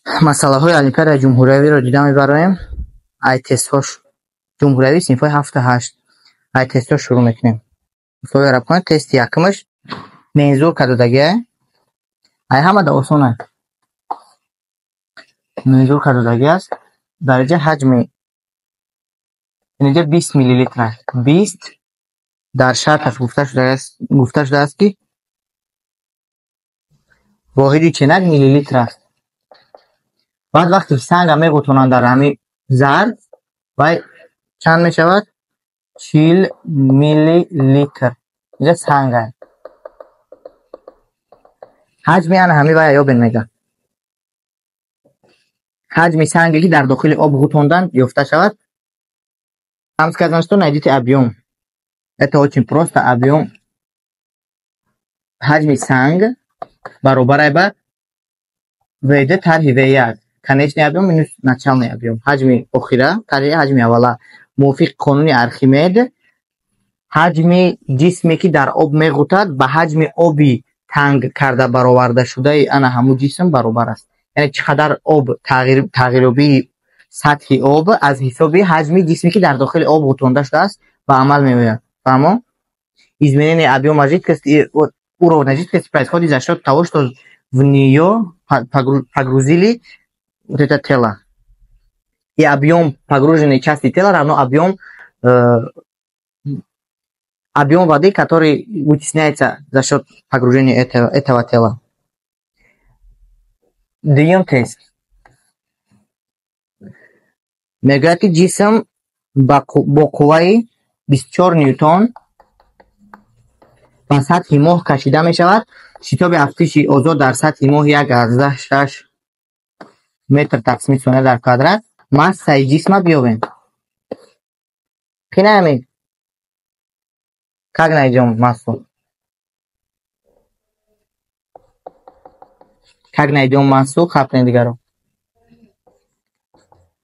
Масъалаҳои Олимпиадаи ҷумҳуриявиро дида мебароем. Ай тестҳош ҷумҳуриявии синфҳои ҳафту ҳашт. Ай тестҳо шурӯъ мекунем. Условияро бихонед. Тести якумаш мензурка додагиа. Ай ҳамада осона. Мензурка додагӣ аст. Дар инҷа ҳаҷми инҷа 20 миллилитр аст. 20 дар шарташ гуфта шудааст, ки воҳиди ченак миллилитр аст. Баъд вақте санга меғӯтонанд дар ҳамин зарф, вай чанд мешавад? 40 миллилитр. Инҷа санг аст. Ҳаҷми ана ҳамин вая ёбен мега. Ҳаҷми санге ки дар дохили об ғӯтондан ёфта шавад. Там сказано, что найдите объем. Это очень просто. Объем ҳаҷми санг баробар ба В2 тарҳи В1. Конечный объем минус начальный объем. Ҳаҷми охира тарҳи ҳаҷми аввала. Мувофиқи қонуни Архимед, ҳаҷми ҷисме ки дар об меғӯтад ба ҳаҷми оби танг карда баровардашудаи ана ҳамун ҷисм баробар аст. Яъне чӣ қадар об тағйирёбии сатҳи об аз ҳисоби ҳаҷми ҷисме ки дар дохили об ғӯтонда шудааст ба амал меояд. Фаҳмо? Изменение объема жидкости, уровня жидкости происходит за счет того, что в нее погрузили вот это тело. И объем погруженной части тела равно объем воды, который вытесняется за счет погружения этого тела. Дуюм тест. Мегӯяд, ки ҷисм бо қувваи 24 ньютон ба сатҳи моҳ кашида мешавад. Шитоби афтиши озод дар сатҳи моҳ 1,6 метр тақсими сония дар квадрат. Массаи ҷисма биёбем. Қинаями? Как найдем массу? Как найдем массу? Хапне дигаро.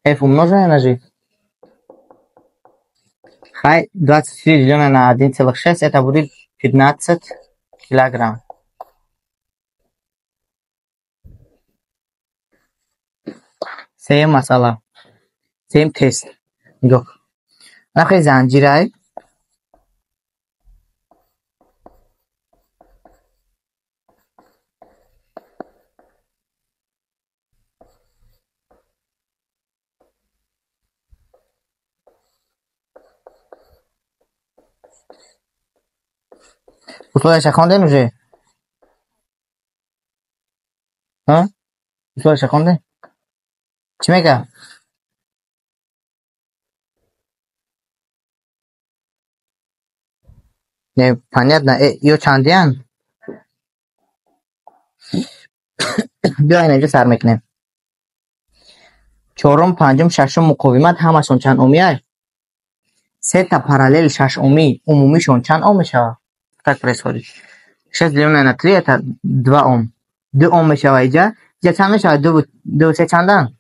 F умноженное на G. Хай, 24 деленное на 1,6, это будет 15 килограмм. Сеюм масъала. Сеюм тест. Нигоҳ. Нахи занҷирай. Условияша хондем уже? Ҳа? Условияша хондем? Чӣ мега? Не, понятно. Ё чандиян? Биё инҷо сар мекунем. Чорум, панҷум, шашум муқовимат ҳамашон чанд омиай? Сета параллел шаш омӣ умумишон чанд ом мешавад? Так происходит. 6 деленное на 3 это 2 ом. 2 ом мешава иҷа. Иҷа чанд мешава? 2 се чандан?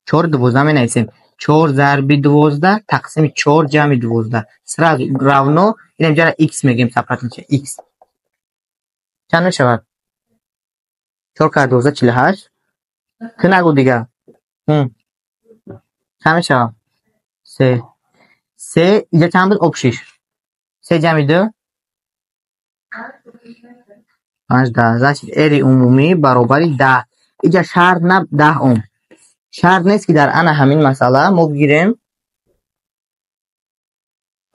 4 12 менависем. 4 зарби 12 тақсими 4 ҷамъи 12. Сразу равно инам иҷара x мегӯем, сопротивление x. Чанд мешавад? 4 кар 12 48. Ки нагу дига. Чанд мешавад? 3. Се иҷа чанд буд? Об 6. Се ҷамъи 2 5 10. Значит, R умумӣ баробари 10. Иҷа шарт на 10 ом. Шарт нест, ки дар ана ҳамин масъала мо бигирем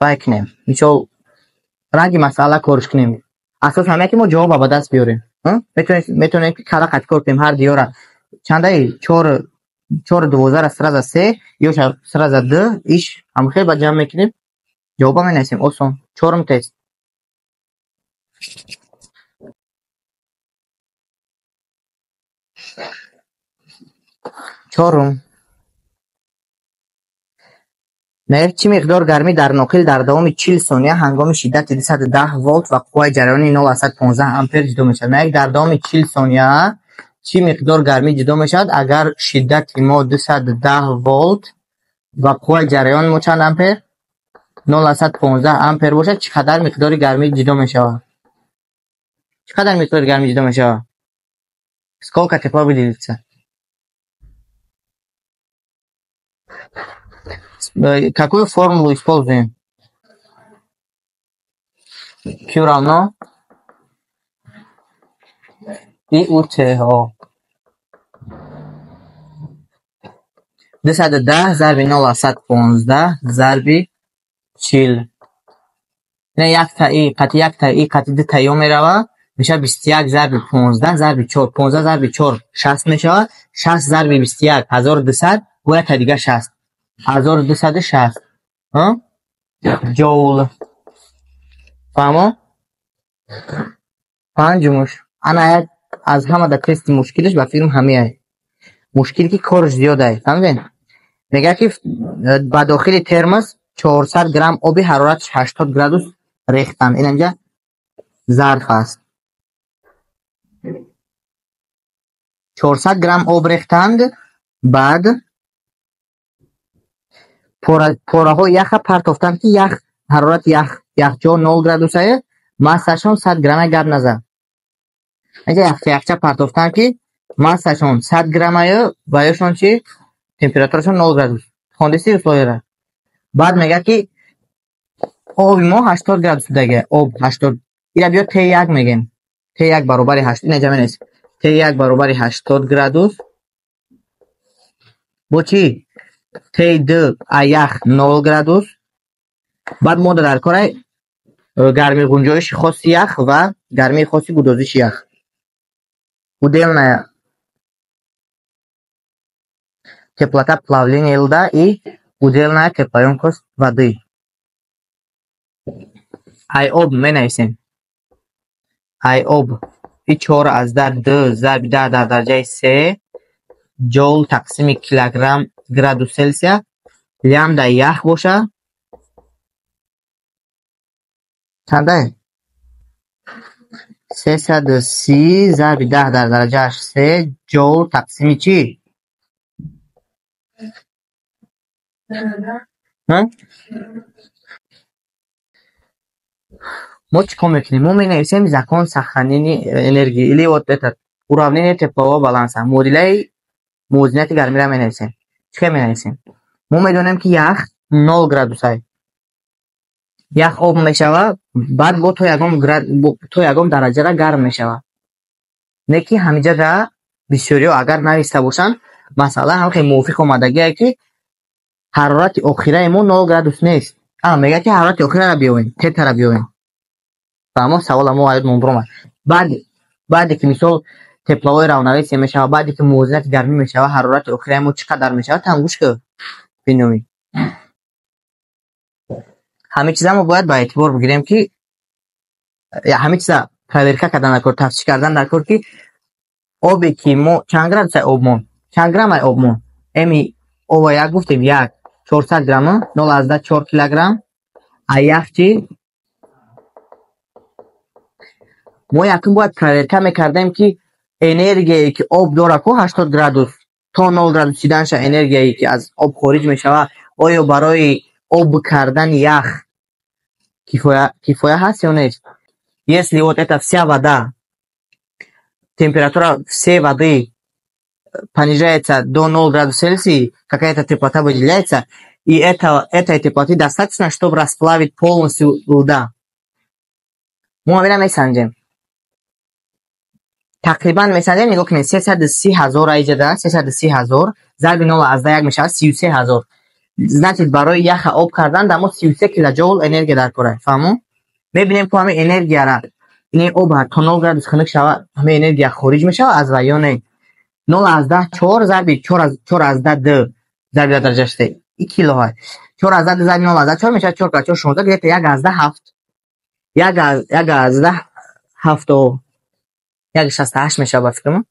вай кунем. Мисол ранги масъала корш кунем. Асос ҳамая ки мо ҷавоба ба даст биёрем. Метавонем ки кала қати кор кунем ҳар диёра. Чандаи? 4 12 сразу 3, ё сразу 2, иш ҳамхел ба ҷамъ мекунем. Ҷавоба менависем. Осон. Чорум тест. Чорум. Мегӯяд, чӣ миқдор гармӣ дар ноқил дар давоми 40 сония ҳангоми шиддати 210 волт ва қувваи ҷараёни 0,15 ампер ҷудо мешавад? Мегӯяд, дар давоми 40 сония чӣ миқдор гармӣ ҷудо мешавад, агар шиддати мо 210 волт ва қувваи ҷараёни мо чанд ампер? 0,15 ампер бошад, чӣ қадар миқдори гармӣ ҷудо мешавад? Чӣ қадар миқдори гармӣ ҷудо мешавад? Сколько тепла выделится? Какую формулу используем? Q равно I U T О. 210 зарби 0,15 зарби 40. Ина якта и қати якта и қати дута ё мерава, мешавад 21 зарби 15 зарби 4. 15 зарби 4 60 мешавад. 60 зарби 21 1200, бо якта дига 60. 1260. Ҳа? Ҷоул. Фаҳмо? Панҷумуш. Ана як аз ҳама да тести мушкилаш ба филм ҳамияй. Мушкил ки корш зиёдай. Фаҳмидем? Мегӯяд ки ба дохили термос 400 грамм оби ҳарораташ 80 градус рехтан. Ин инҷа зарф аст. 400 грамм об рехтанд, баъд пораҳои яха партофтанд, ки ях ҳарорати ях яхчо 0 градусае, массашон 100 грамма, гап назад. Инҷа яхча партофтанд, ки массашон 100 граммаю ва ёшон чи температурашон 0 градус. Хондисти условияра? Баъд мегӯяд, ки оби мо 80 градус будаге, об 80. Ира биё Т1 мегем. Т1 баробари 8, ина ҷа менависем. Т1 баробари 80 градус. Бо чӣ? Т2 ях 0 градус. Баъд мо дар корай гармии ғунҷоиши хоси ях ва гармии хоси гудозиши ях. Удельная теплота плавления льда и удельная теплоемкость воды. Ай об менависем. Ай об и 4,2 зарби 10 дар дараҷаи 3 ҷоул тақсими килограмм градус Селсия. Лямбда ях боша чандай? 330 зарби 10 дар дараҷааш 3 ҷоул тақсими чӣ? Мо чӣ кор мекунем? Мо менависем закон сохранения энергии или вот этот уравнение теплового баланса. Муодилаи мувозинати гармиро менависем. Чӣ хел менависем? Мо медонем, ки ях 0 градусай. Ях об мешавад, баъд бо то ягон дараҷара гарм мешавад. Не ки ҳамиҷада бисёриҳо агар нависта бошанд, масъала ҳам хеле мувофиқ омадагие, ки ҳарорати охираи мо 0 градус нест. Мегӯяд, ки ҳарорати охираро биёвем, тетаро биёвем. Фаҳмо? Савола мо аёдмон биромад. Баъде ки мисол тепловое равновесие мешавад, баъде ки мувозинати гармӣ мешавад, ҳарорати охираи мо чӣ қадар мешавад? Там гӯш кун, биномӣ. Ҳамин чиза мо бояд ба эътибор бигирем, ки ҳамин чиза проверка кардан дар кор, тафтиш кардан дар кор, ки обе ки мо чанд градусай обмон, чанд граммай обмон? Эми ова як гуфтем, як 400 грамм, 0,4 килограмм. А ях чӣ? Мо якум бояд проверка мекардем, ки энергияе ки об дора ку 80 градус то 0 градус шиданша, энергияе ки аз об хориҷ мешавад, оё барои об кардани ях кифоя ҳаст ё нест? Если вот эта вся вода, температура всей воды понижается до 0 градусов Цельсия, какая-то теплота выделяется, и этой теплоты достаточно, чтобы расплавить полностью льда. Мо ҳамина месанҷем. Тақрибан месанҷем, нигоҳ кунед, 330 ҳазор аиҷада, 330 ҳазор зарби 0,1 мешавад 33 ҳазор. Значит, барои яха об кардан дар мо 33 килоҷоул энергия дар кора. Фаҳмо? Мебинем, ки ҳамин энергияра ин об то 0 градус хунук шавад, ҳамин энергия хориҷ мешавад аз вай ё не? 0,4 зарби 4,2 зарби дар дараҷаи 3 и килоҳай. 4,2 зарби 0,4 мешавад 4 4 16, где-то 1,7. 1,7, 1,68 мешавад ба фикрам.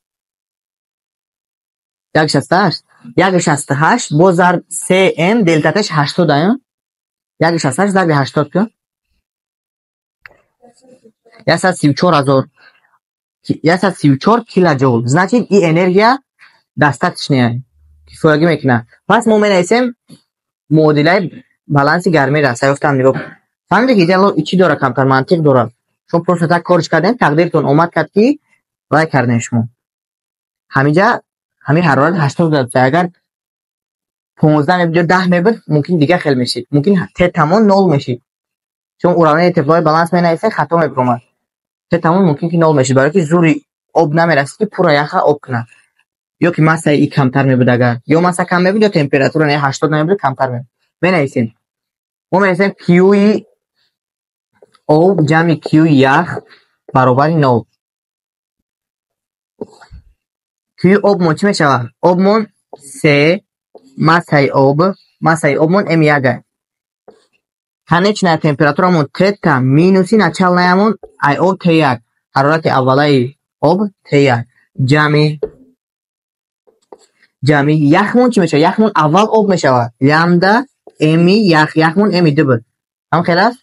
1,68. 1,68 бо зарб се м делтаташ 80 аю. 1,68 зарби 80 ку. 134 ҳазор. 134 килоҷоул. Значит, и энергия достаточная. Кифоягӣ мекунад. Пас мо менависем муодилаи баланси гармиро. Саёфтам, нигоҳ. Фаҳмидед, ки инҷа чӣ дора, камтар мантиқ дорад. Шумо просто так кориш кардем, тақдиртон омад кард, ки вай кардем шумо. Ҳаминҷа ҳамин ҳарорат 80 градус. Агар 15 мебуд ё 10 мебуд, мумкин дигар хел мешид. Мумкин тетамон 0 мешид. Чун уравнение тепловой баланс менависед, хато мебиромад. Тетамон мумкин ки 0 мешид, барои ки зури об намерасид, ки пурра яха об кунад. Ё ки массаи и камтар мебуд агар. Ё масса кам мебуд, ё температура не 80 намебуд, камтар мебуд. Менависем. Мо менависем Q-и об ҷамъи Q-и ях баробари 0. Q-и обмон чӣ мешавад? Обмон 3 массаи об, массаи обмон М1. Конечная температурамон тета минуси начальнаямон ай об Т1. Ҳарорати аввалаи об Т1. Ҷамъи яхмон чӣ мешавад? Яхмон аввал об мешавад. Лямбда М ях, яхмон М2 буд. Ҳам хел аст?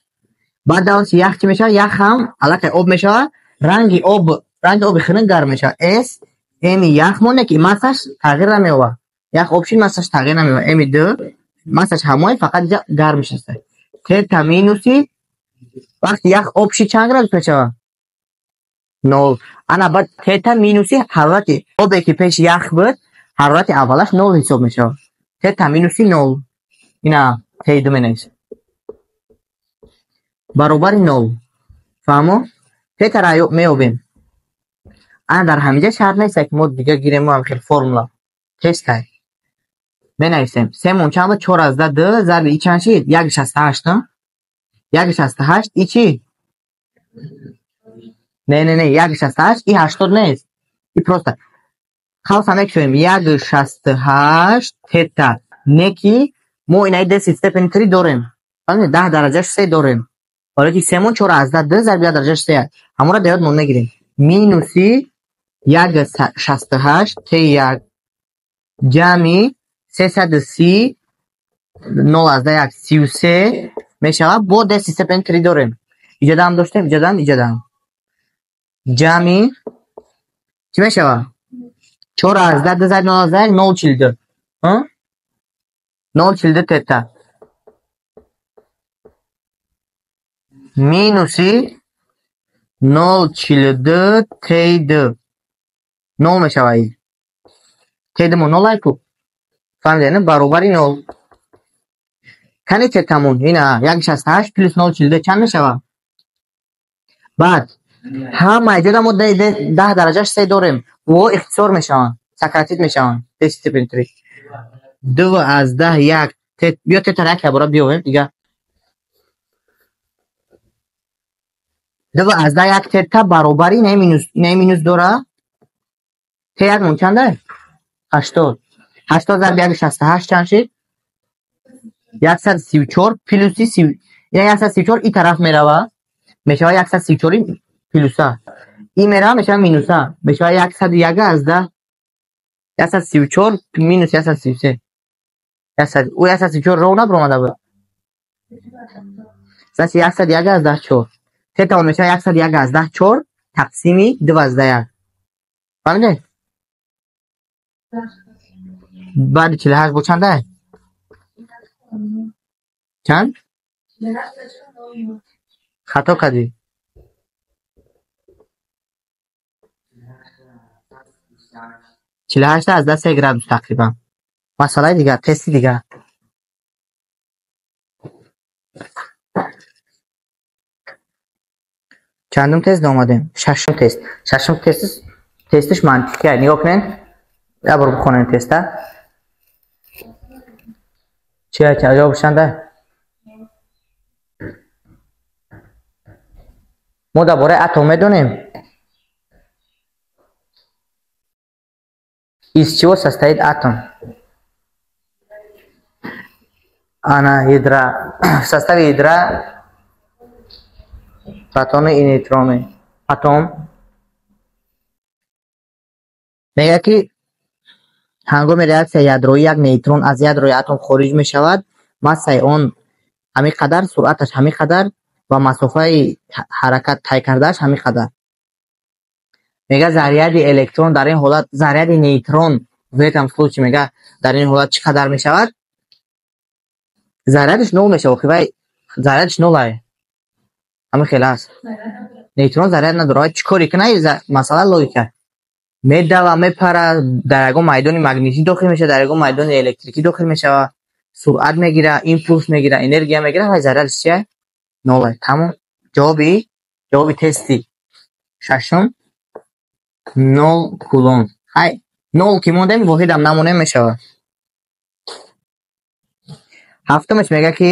Баъд давоси ях чӣ мешавад? Ях ҳам аллакай об мешавад. Ранги об, ранги оби хунук гарм мешавад. С М яхмон ки массаш тағйир намеёбад. Ях об шид, массаш тағйир намеёбад. М2 массаш ҳамон, фақат инҷа гарм мешавад. Тета минуси вақти ях об шид чанд градус мешавад? 0. Ана баъд тета минуси ҳарорати обе ки пеш ях буд, ҳарорати аввалаш 0 ҳисоб мешавад. Тета минуси 0. Ина Т2 менависем. Баробари 0. Фаҳмо? Тетаро меёбем. Ана дар ҳаминҷа шарт нест, ки мо дигар гирем мо хел формула. Тестай. Менависем. Семон чанд буд? 4 аз 10 2 зарби и чанд шид? 1,68. 1,68 и чӣ? Не, не, не, 1,68 и 80 нест. И просто халса мекушоем 1,68 тета. Не ки мо инаи 10 степени 3 дорем. Фаҳмидед? 10 дараҷаш 3 дорем. Барои ки семон 4 аз 10 2 зарби 10 дараҷаш 3. Ҳамонро дар ёд мо мегирем. Минуси 1,68 Т1 ҷамъи 330 0 аз 10 1 33 мешавад. Бо 10 степени 3 дорем. Иҷодам доштем, иҷодам, иҷодам. Ҷамъи чӣ мешавад? 4 аз 10 2 зарби 0 аз 10 1 0,42. 0,42 тета. Минуси 0,42 Т2. 0 мешавад. Т2 мо 0 айку. Фаҳмидед, баробари 0. Кани тетамон ина 1,68 плюс 0,42 чанд мешавад? Баъд ҳама иҷода мо 10 дараҷаш 3 дорем. Во ихтисор мешаванд, сократит мешаванд. 10 степени 3. 2 аз 10 1 биё тетаро як бора биёвем дигар. 2 аз 10 1 тета баробари не минус, не минус дора. Т1 мон чанд аст? 80. 80 зарби 1,68 чанд шид? 134 плюси 30. Ина 134 и тараф мерава. Мешавад 134 плюса. И мерава мешавад минуса. Мешавад 101 аз 10. 134 минус 133. 100. Ӯ 134 ро набаромада буд. 101 аз 10 4. Тета мешавад 101 аз 10 4 тақсими 2 аз 10 1. Фаҳмидед? Баъди 48 бо чанд аст? Чанд? Хато кардӣ. 48 аз 10 3 градус тақрибан. Масъалаи дигар, тести дигар. Чандум тест омадем? Шашум тест. Шашум тест тестиш мантиқия. Нигоҳ кунед. Як бор бихонем теста. Чи ҷавобш чанд аст? Мо дар бораи атом медонем. Из чего состоит атом? Ана ядра. В составе ядра протоны и нейтроны. Потом мегӯяд, ки ҳангоми реаксияи ядроӣ як нейтрон аз ядрои атом хориҷ мешавад, массаи он ҳамин қадар, суръаташ ҳамин қадар ва масофаи ҳаракат тай кардааш ҳамин қадар. Мегӯяд заряди электрон дар ин ҳолат, заряди нейтрон в этом случае мегӯяд дар ин ҳолат чӣ қадар мешавад? Зарядиш нол мешавад, охи вай зарядиш нолае. Ҳамин хел аст. Нейтрон заряд надорад. Чӣ коре кунад? Масъала логика. Медава, мепара, дар ягон майдони магнитӣ дохил мешавад, дар ягон майдони электрикӣ дохил мешавад, суръат мегира, импулс мегира, энергия мегира ва зарядаш чия? Нол. Тамом. Ҷавоби тести шашум 0 кулон. Ҳай, 0 ки мондем, воҳидам намонем мешавад. Ҳафтумаш мега ки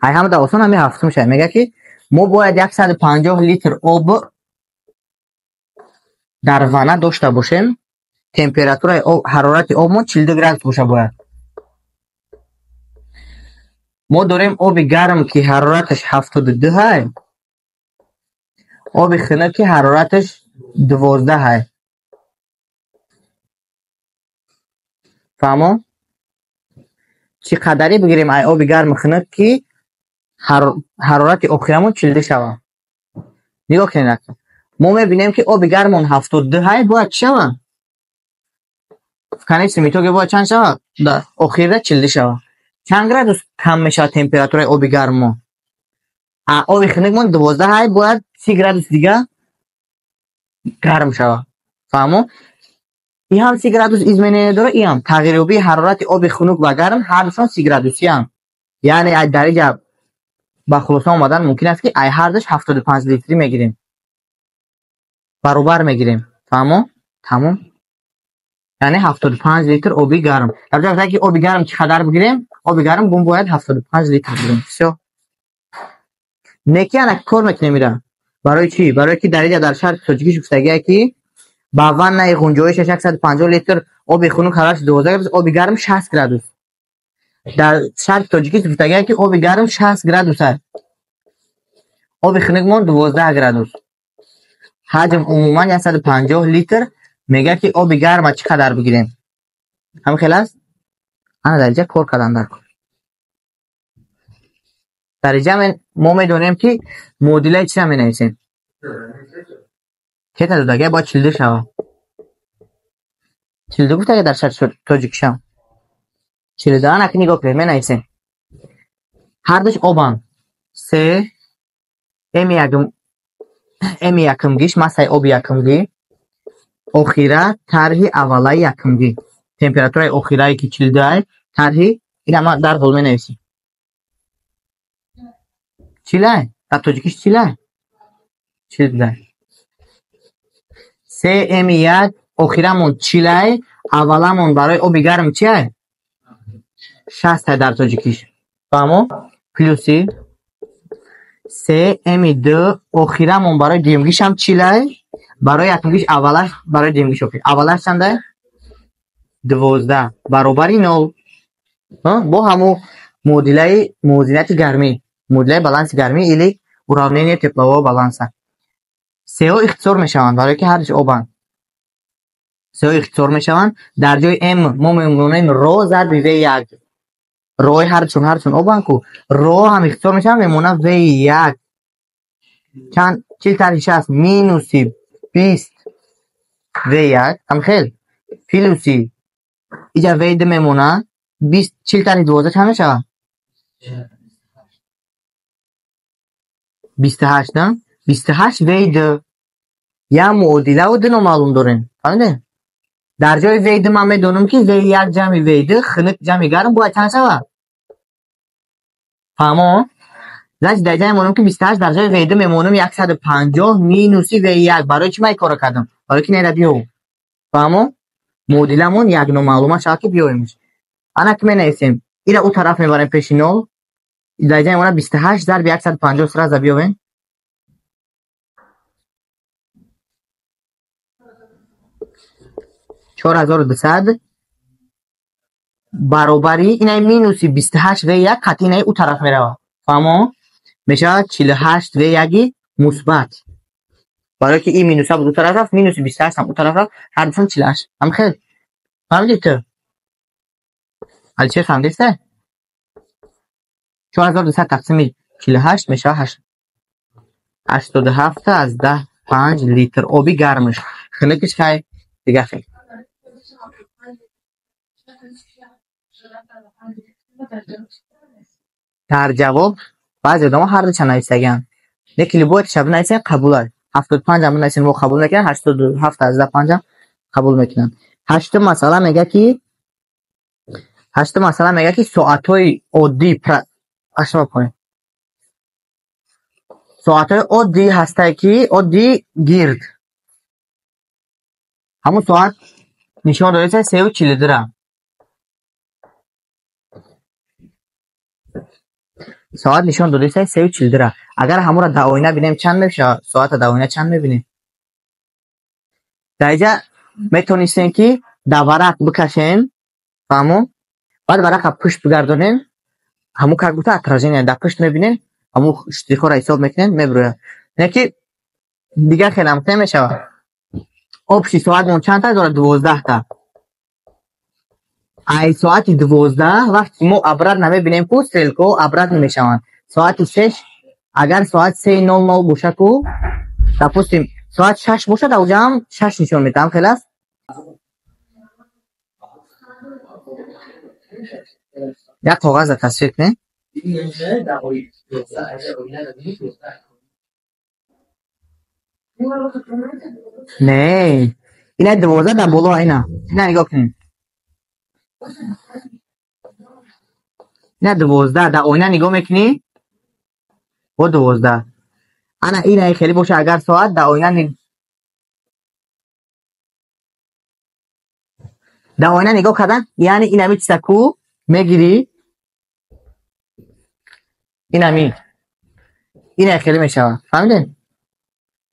ҳай ҳамада осон ҳами ҳафтумаш мега ки мо бояд 150 литр об дар ванна дошта бошем. Температураи об, ҳарорати обмон 42 градус боша бояд. Мо дорем оби гарм ки ҳарораташ 72 ҳай, оби хунук ки ҳарораташ 12 ҳай. Фаҳмо? Чӣ қадаре бигирем ай оби гарми хунук ки ҳарорати охирамон 42 шавад? Нигоҳ кунед, мо мебинем ки оби гармон 72 ҳай, бояд чӣ шавад? В конечном итоге бояд чанд шавад? Да, охирда 42 шавад. Чанд градус кам мешавад температураи оби гарммо? А оби хунукмон 12 ҳай, бояд 30 градус дига гарм шавад. Фаҳмо? И ҳам 30 градус изменение дорад, и ҳам тағйирёбии ҳарорати оби хунук ва гарм ҳардушон 30 градусиам. Яъне ай дар инҷа ба хулоса омадан мумкин аст ки ай ҳардуш 75 литрӣ мегирем. Баробар мегирем. Фаҳмо? Тамом. Яъне 75 литр оби гарм. Дар ҷои ки оби гарм чӣ қадар бигирем? Оби гарм бум бояд 75 литр бигирем. Всё. Неки ана кор мекунем ира. Барои чӣ? Барои ки дар инҷа дар шарти тоҷикиш гуфтагие ки ба ваннаи ғунҷоишаш 150 литр оби хунук ҳарорати 12 градус, оби гарм 60 градус. Дар шарти тоҷикиш гуфтагие ки оби гарм 60 градус аст. Оби хунукмон 12 градус. Ҳаҷм умуман 150 литр. Мегӯяд ки оби гарма чӣ қадар бигирем? Ҳамин хел аст? Ана дар инҷа кор кардан дар кор. Дар инҷа мо медонем ки муодилаи чиро менависем? Тета додагия бояд 42 шавад. 42 гуфтагия дар шарти тоҷикишам. 42. Ана ки нигоҳ кунед, менависем. Ҳардуш обанд. Се М М якумгиш, массаи оби якумгӣ, охира тарҳи аввалаи якумгӣ. Температураи охирае ки 42 ай, тарҳи ина ман дар ҳол менависем. Чилай? Дар тоҷикиш чилай? 42. Се М як охирамон чилай, авваламон барои оби гарм чи ай? 60 ай дар тоҷикиш. Фаҳмо? Плюси се М ду охирамон барои дуюмгишам чилай, барои якумгиш аввалаш, барои дуюмгиш охир. Аввалаш чандай? 12 баробари 0. Бо ҳамун муодилаи мувозинати гармӣ, муодилаи баланси гармӣ или уравнение теплового баланса. Сеҳо ихтисор мешаванд, барои ки ҳардуш обанд. Сеҳо ихтисор мешаванд. Дар ҷои М мо мемонем ро зарби В1. Рои ҳардушон обанд ку. Ро ҳам ихтисор мешаванд, мемонад В1. Чанд 40 тарҳи 60 минуси 20 В1 ҳам хел плюси иҷа В2 мемонад 20 40 тарҳи 12 чанд мешавад? 28, на? 28 В2. Як муодилаву ду номаълум дорем. Фаҳмидед? Дар ҷои В2 ман медонам ки В1 ҷамъи В2 хунук ҷамъи гарм бояд чанд шавад? Фаҳмо? Значит, дар ҷои мемонам ки 28 дар ҷои В2 мемонам 150 минуси В1. Барои чӣ ман ин корро кардам? Барои ки нера биёвам. Фаҳмо? Муодиламон як номаълума шавад ки биёвемш. Ана ки менависем. Ира ӯ тараф мебарем пеши 0. Дар ҷои мемонад 28 зарби 150 сразу биёвем. 4200 баробари инаи минуси 28 В1 қатъи инаи ӯ тараф меравад. Фаҳмо? Мешавад 48 В1 мусбат. Барои ки ин минуса буд ӯ тараф рафт, минуси 28 ҳам ӯ тараф рафт, ҳардушон 48. Ҳам хел. Фаҳмидед ту? Алишер фаҳмидеста? 4200 тақсими 48 мешавад 87 аз 10 5 литр оби гармаш. Хунукиш хай дига хел. Дар ҷавоб баъзе одамо ҳар дуча нависагианд. Лекин любой тиша бинависем қабул аст. 75 ҳам бинависем, мо қабул мекунем, 87,5 ҳам қабул мекунанд. Ҳаштум масъала мега ки, ҳаштум масъала мега ки соатҳои оддӣ, ҳаштум поин. Соатҳои оддӣ ҳастае ки оддӣ гирд. Ҳамун соат нишон додааст 3:42. Соат нишон додааст 3:42. Агар ҳамонро дар оина бинем чанд мешавад? Соатро дар оина чанд мебинем? Дар инҷа метавонистем ки дар варақ бикашем, фаҳмо? Баъд варақа пушт бигардонем, ҳамун как будто отражение дар пушт мебинем, ҳамун штрихҳоро ҳисоб мекунем, мебирояд. Не ки дигар хелам мешавад. Общий соатмон чанд та дорад? 12 та. Ай соати 12 вақте мо обратно мебинем ку стрелкаҳо обратно мешаванд. Соати 6, агар соат 3:00 бошад ку, допустим, соат 6 бошад, ауҷа ҳам 6 нишон медиҳад, хел аст? Як коғазро тасвир кунем. Не, ина 12 дар боло, ина. Ина нигоҳ кунем. Ина 12 дар оина нигоҳ мекунӣ? Бо 12. Ана ина хеле боша, агар соат дар оина дар оина нигоҳ кардан, яъне инами чиза ку мегирӣ, инами ина хеле мешавад. Фаҳмидем?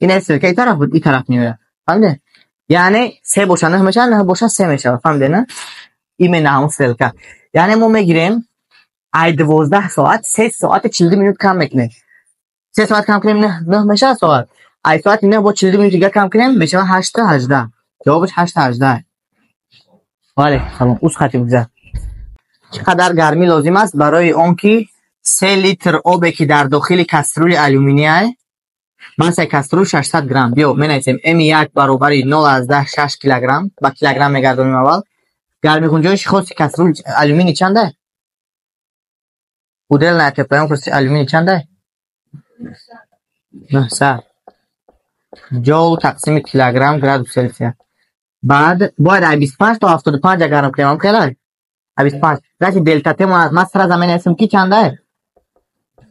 Ина стрелка ин тараф буд, ин тараф меояд. Фаҳмидем? Яъне 3 боша 9 мешавад, 9 боша 3 мешавад. Фаҳмидем, на? Именно ҳамон стрелка. Яъне мо мегирем ай 12 соат 3 соати 42 минут кам мекунем. 3 соат кам кунем 9 мешавад соат. Ай соати 9 бо 42 минут дига кам кунем мешавад 8:18. Ҷавобаш 8:18. Вале, салом, уз хати бигзар. Чӣ қадар гармӣ лозим аст барои он ки 3 литр обе ки дар дохили кастрюли алюминий, массаи кастрюл 600 грамм. Биё, менависем М1 баробари 0,6 килограмм, ба килограмм мегардонем аввал. Гармии ғунҷоиши хоси кастрюли алюминий чанда? Удельная теплоемкость алюминий чанда? 900 ҷоул тақсими килограмм градус Селсия. Баъд бояд ай 25 то 75 гарм кунем, ам хелай? Ай 25. Значит, делта Т мо сразу менависем ки чанда?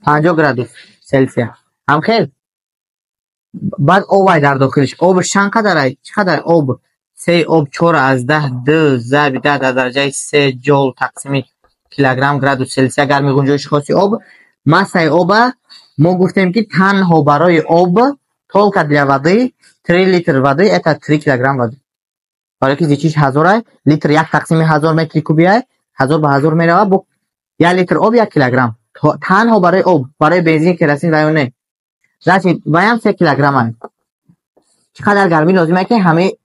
50 градус Селсия. Ам хел? Баъд об ай дар дохилиш. Обш чанд қадар ай? Чӣ қадар об? 3 об 4,2 зарби 10 дар дараҷаи 3 ҷоул тақсими килограмм градус Селсия гармии ғунҷоиши хоси об. Массаи оба мо гуфтем ки танҳо барои об, только для воды, 3 литр воды это 3 килограмм воды. Барои ки зичиш 1000 ай, литр 1 тақсими 1000 метри куби ай, 1000 ба 1000 меравад, бо 1 литр об 1 килограмм. Танҳо барои об, барои бензин, керосин ва ё не. Значит, ваям 3 килограмм ай. Чӣ қадар гармӣ лозим ай ки ҳамаи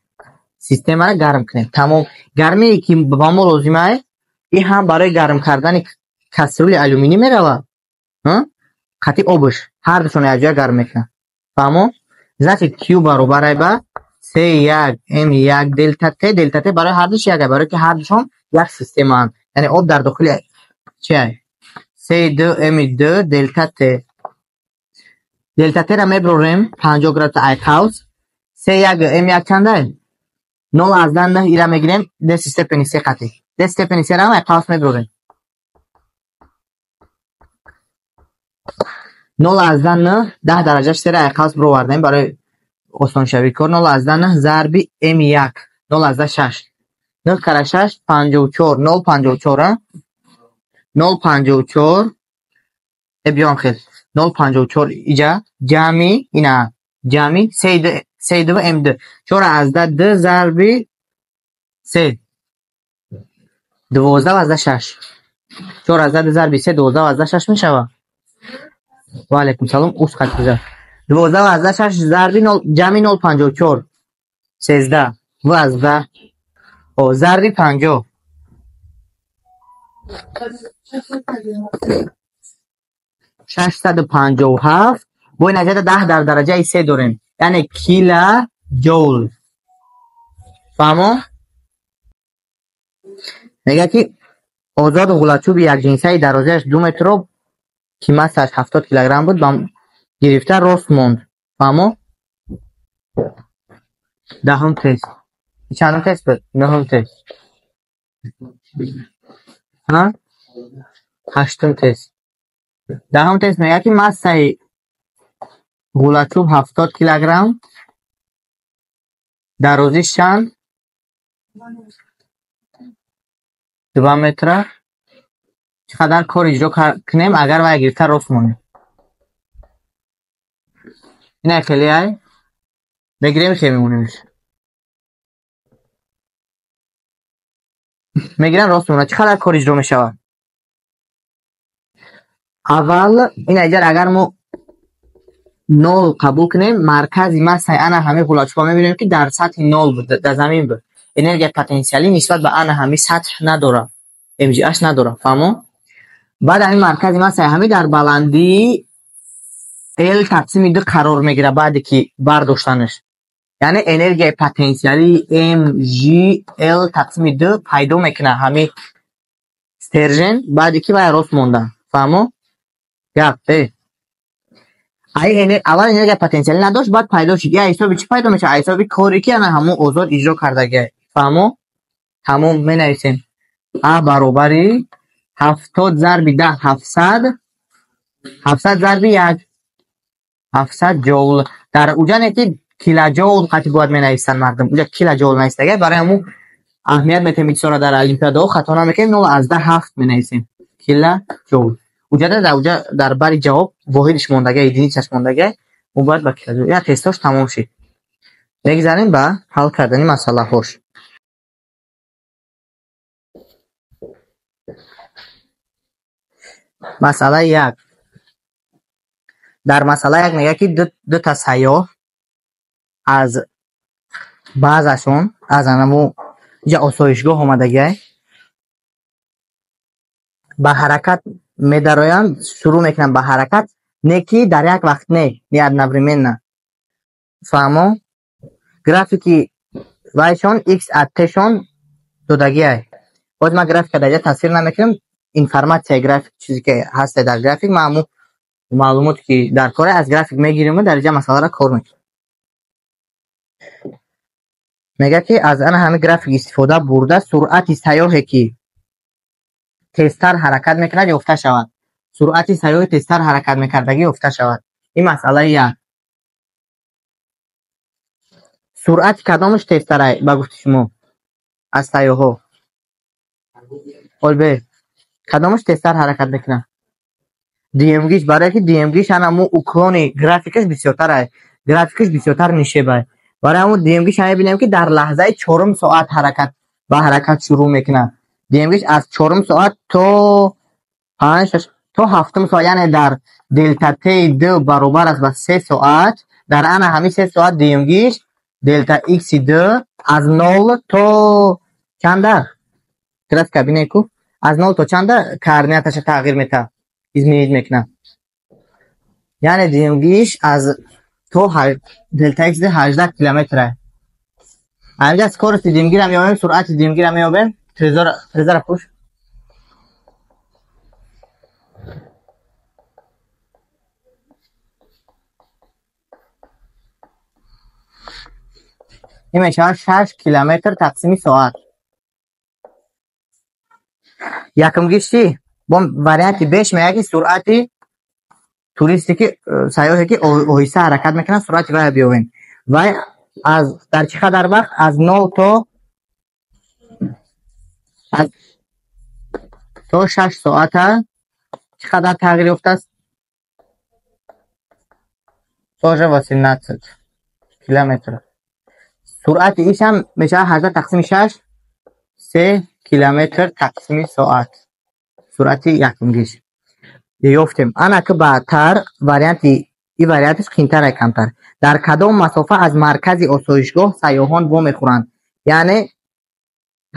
системаро гарм кунем? Тамом гармие ки ба мо лозим ай, ин ҳам барои гарм кардани кастрюли алюминӣ меравад, қати обш, ҳар душон якҷоя гарм мекунад. Фаҳмо? Значит, Q баробар ай ба C1 M1 делта T, делта T барои ҳар душ як ай, барои ки ҳар душон як системаанд. Яъне об дар дохили чи ай? C2 M2 делта T. Делта T-ра меброрем 50 градус ай қавс. C1 M1 чанд ай? 0,9 ира мегирем, 10 степени 3 қати. 10 степени 3 ра ай қавс меброрем. 0,9 10 дараҷаш 3 ра ай қавс бировардем барои осоншавии кор. 0,9 зарби М1 0,6. 9 кара 6 54 0,54 0,54 биём хел 0,54 иҷа ҷамъи ина ҷамъи C2 C2 M2 4,2 зарби 3 12,6 4,2 зарби 3 12,6 мешавад. Ва алайкум салом, уз хат бизар. 12,6 зарби 0 ҷамъи 0,54 13 ва о зарби 50 657. Бо ин аҷада 10 дар дараҷаи 3 дорем, яъне килоҷоул. Фаҳмо? Мегӯяд ки озод ғулачӯби якҷинсаи дарозиаш 2 метрро ки массааш 70 килограмм буд ба гирифта рост монд. Фаҳмо? 10-ум тест. Чандум тест буд? 9-ум тест. Ҳа? 8-ум тест. 10-ум тест мегӯяд, ки массаи ғӯлачӯб 70 килограмм, дарозиш чанд? 2 метра. Чӣ қадар кор иҷро кунем, агар вай гирифта рост монем? Ина хеле ай мегирем, хе мемонемш. Мегирам, рост мемонад. Чӣ қадар кор иҷро мешавад? Аввал ин аҷар агар мо нол қабул кунем, маркази массаи ана ҳамин ғӯлачӯба мебинем, ки дар сатҳи нол буд, дар замин буд. Энергияи потенсиалӣ нисбат ба ана ҳамин сатҳ надорад, МЖH надорад, фаҳмо? Баъд ҳамин маркази массаи ҳамин дар баландии L тақсими 2 қарор мегирад баъде ки бардоштанаш. Яъне энергияи потенсиалии MGL тақсими 2 пайдо мекунад ҳамин стержен баъде ки вай рост монда. Фаҳмо? Гап, э. Аввал энергияи потенсиалӣ надошт, баъд пайдо шуд. Я ҳисоби чӣ пайдо мешавад? Ҳисоби коре ки ана ҳамон озод иҷро кардагиай. Фаҳмо? Ҳамон менависем. А баробари 70 зарби 10 700, 700 зарби 1 700 ҷоул. Дар уҷа не ки килоҷоул қати бояд менависанд мардум. Уҷа килоҷоул нависдагай, барои ҳамун аҳамият метаҳем ичора дар олимпиадаҳо хато намекунем, 0.7 менависем. Килоҷоул. Уҷада дар уҷа дар бари ҷавоб воҳидиш мондагай, единицаш мондагай, мо бояд ба килоҷоул. Я тестош тамом шид. Мегзарем ба ҳал кардани масъалаҳош. Масъалаи 1. Дар масъала 1 мегӯяд, ки ду та сайёҳ аз баъзашон аз анамо ҷа осоишгоҳ омадагиай ба ҳаракат медароянд, шурӯъ мекунанд ба ҳаракат, не ки дар як вақт, не одновременно. Фаҳмо? Графики вайшон x at t-шон додагиай. Боз ман графика дар ҷа тасвир намекунам, информатсияи график чизе ки ҳаста дар график, ман ҳамун маълумоте ки дар кора аз график мегирем ва дар ҷа масъаларо кор мекунем. Мегӯяд, ки аз ана ҳамин график истифода бурда суръати сайёҳе ки тезтар ҳаракат мекунад ёфта шавад. Суръати сайёҳи тезтар ҳаракат мекардагӣ ёфта шавад. Ин масъалаи 1. Суръати кадомаш тезтарай ба гуфти шумо аз сайёҳҳо? Олбе, кадомаш тезтар ҳаракат мекунад? Дуюмгиш, барое ки дуюмгиш ана ҳамун уклони графикаш бисёртарай, графикаш бисёртар нишебай. Барои ҳамун дуюмгиш ҳам мебинем, ки дар лаҳзаи 4 соат ҳаракат ба ҳаракат шурӯъ мекунад. Дуюмгиш аз 4 соат то 5, 6 то 7 соат, яъне дар делта Т 2 баробар аст ба 3 соат. Дар ана ҳамин 3 соат дуюмгиш делта X 2 аз 0 то чанда? Графика бинед ку, аз 0 то чанда координаташа тағйир метаҳад, изменить мекунад. Яъне дуюмгиш аз то делта X 18 километр. Ҳаминҷа скорости дуюмгира меёбем, суръати дуюмгира меёбем. Трезора пуш. Ин мешавад 6 километр тақсими соат. Якумгиш чӣ? Бо варианти беш мегӯяд, ки суръати туристе ки сайёҳе ки оҳиста ҳаракат мекунад, суръати вайро биёбем. Вай аз дар чӣ қадар вақт? Аз 0 то 6 соата чӣ қадар тағйир ёфтааст? Тоже 18 километр. Суръати иш ҳам мешавад 18 тақсими 6, 3 километр тақсими соат. Суръати якумгиш ёфтем. Ана ки баъдтар варианти ин вариантиш қимтарай камтар. Дар кадом масофа аз маркази осоишгоҳ сайёҳон вомехӯранд? Яъне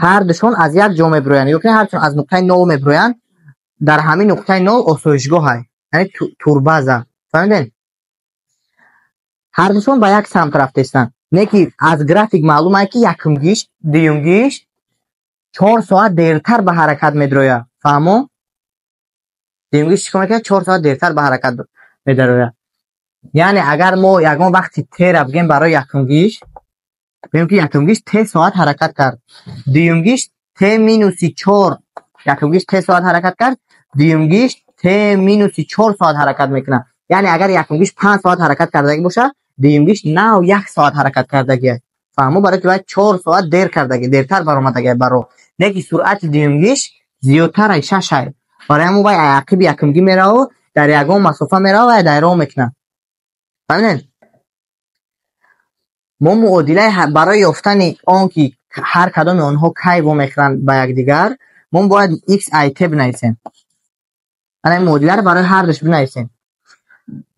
ҳар душон аз як ҷо мебироянд, ё ки ҳардушон аз нуқтаи нол мебироянд. Дар ҳамин нуқтаи нол осоишгоҳ ай, яъне турбаза. Фаҳмидед? Ҳар душон ба як самт рафтаистанд. Не ки аз график маълум ай, ки якумгиш, дуюмгиш 4 соат дертар ба ҳаракат медарояд. Фаҳмо? Дуюмгиш чӣ кор мекунад? 4 соат дертар ба ҳаракат медарояд. Яъне агар мо ягон вақти тера бигем барои якумгиш, Мегӯем ки якумгиш т соат ҳаракат кард, дуюмгиш т минуси чор. Якумгиш т соат ҳаракат кард, дуюмгиш т минуси чор соат ҳаракат мекунад. Яъне агар якумгиш 5 соат ҳаракат кардагӣ бошад, дуюмгиш нав 1 соат ҳаракат кардагиа. Фаҳмо, барои ки бояд 4 соат дер кардагӣ, дертар баромадагиа ба роҳ. Не ки суръати дуюмгиш зиёдтар ай 6 ай. Барои ҳамон вай ақиби якумгӣ меравад, дар ягон масофа меравад ва дар роҳ мекунад. Фаҳмидед? Мо муодилаи барои ёфтани он ки ҳар кадоми онҳо кай вомехӯранд ба якдигар, мо бояд x i t бинависем. Ана ин муодиларо барои ҳардуш бинависем.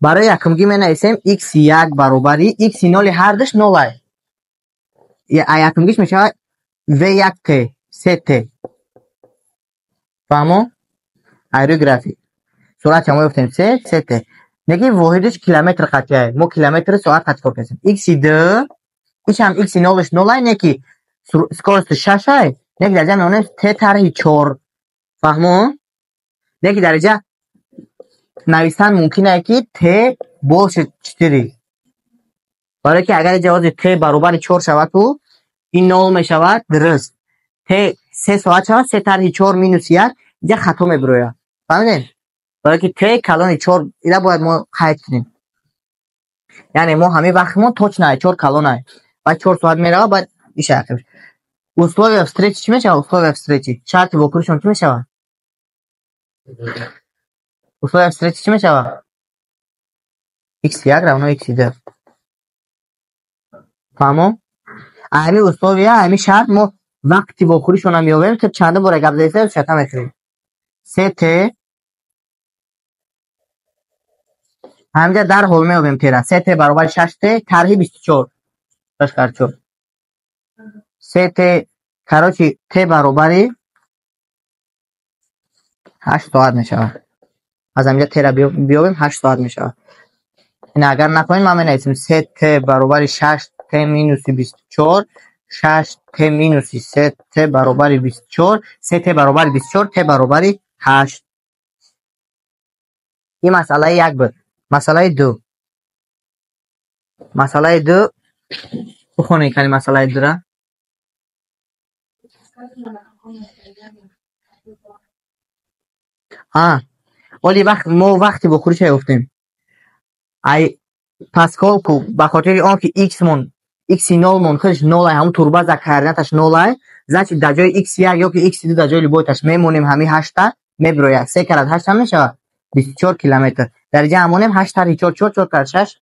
Барои якумгӣ менависем x як баробари x ноли ҳардуш нол ай. Якумгиш мешавад v як t, се t. Фаҳмо? Ай рӯи график. Суръати мо ёфтем се, се t. Неки воҳидиш километр қатъи. Мо километри соат қатъи кор кардем. X ду, иш ҳам x нолиш нол ай, неки скорости 6 ай, неки дараҷа меонем t тарҳи 4. Фаҳмо? Неки дараҷа нависан мумкин ай ки t больше 4. Барои ки агар ҷавози t баробари 4 шавад, ку ин нол мешавад, дуруст. T 3 соат шавад, 3 тарҳи 4 минус 1, инҷа хато мебирояд. Фаҳмидед? Барои ки t калони 4 ила бояд мо қайд кунем. Яъне мо ҳамин вақтмон точно ай 4 калон ай. Баъд 4 соат меравад, баъд иша ақиб. Условия встречи чӣ мешавад? Условия встречи. Шарти вохӯришон чӣ мешавад? Условия встречи чӣ мешавад? x1 равно x2. Фаҳмо? Ҳамин условия, ҳамин шарт мо вақти вохӯришонам меёбем, то чанд бора гап задем, шарта мехӯрем. 3t ҳаминҷа дарҳол меёбем тера. 3t баробари 6t тарҳи 24. 6 4. 3t, короче, t баробари 8 соат мешавад. Аз ҳаминҷа тера биёбем, 8 соат мешавад. Ин агар накунем, ман менависем 3t баробари 6t минуси 24, 6t минуси 3t баробари 24, 3t баробари 24, t баробари 8. Ин масъалаи як буд. Масъалаи ду. Масъалаи ду бихонед кани масъалаи дура. Оли вақт мо вақти вохӯриша ёфтем. Ай поскольку ба хотири он ки x мон x нол мон худаш нол ай, ҳамун турбаза координаташ нол ай, значит дар ҷои x як ё ки x ду дар ҷои любойташ мемонем ҳамин 8-та мебирояд. 3 карат 8 чанд мешавад? 24 километр. Дар инҷа ҳамонем 8 тарҳи 4 4 4 карат 6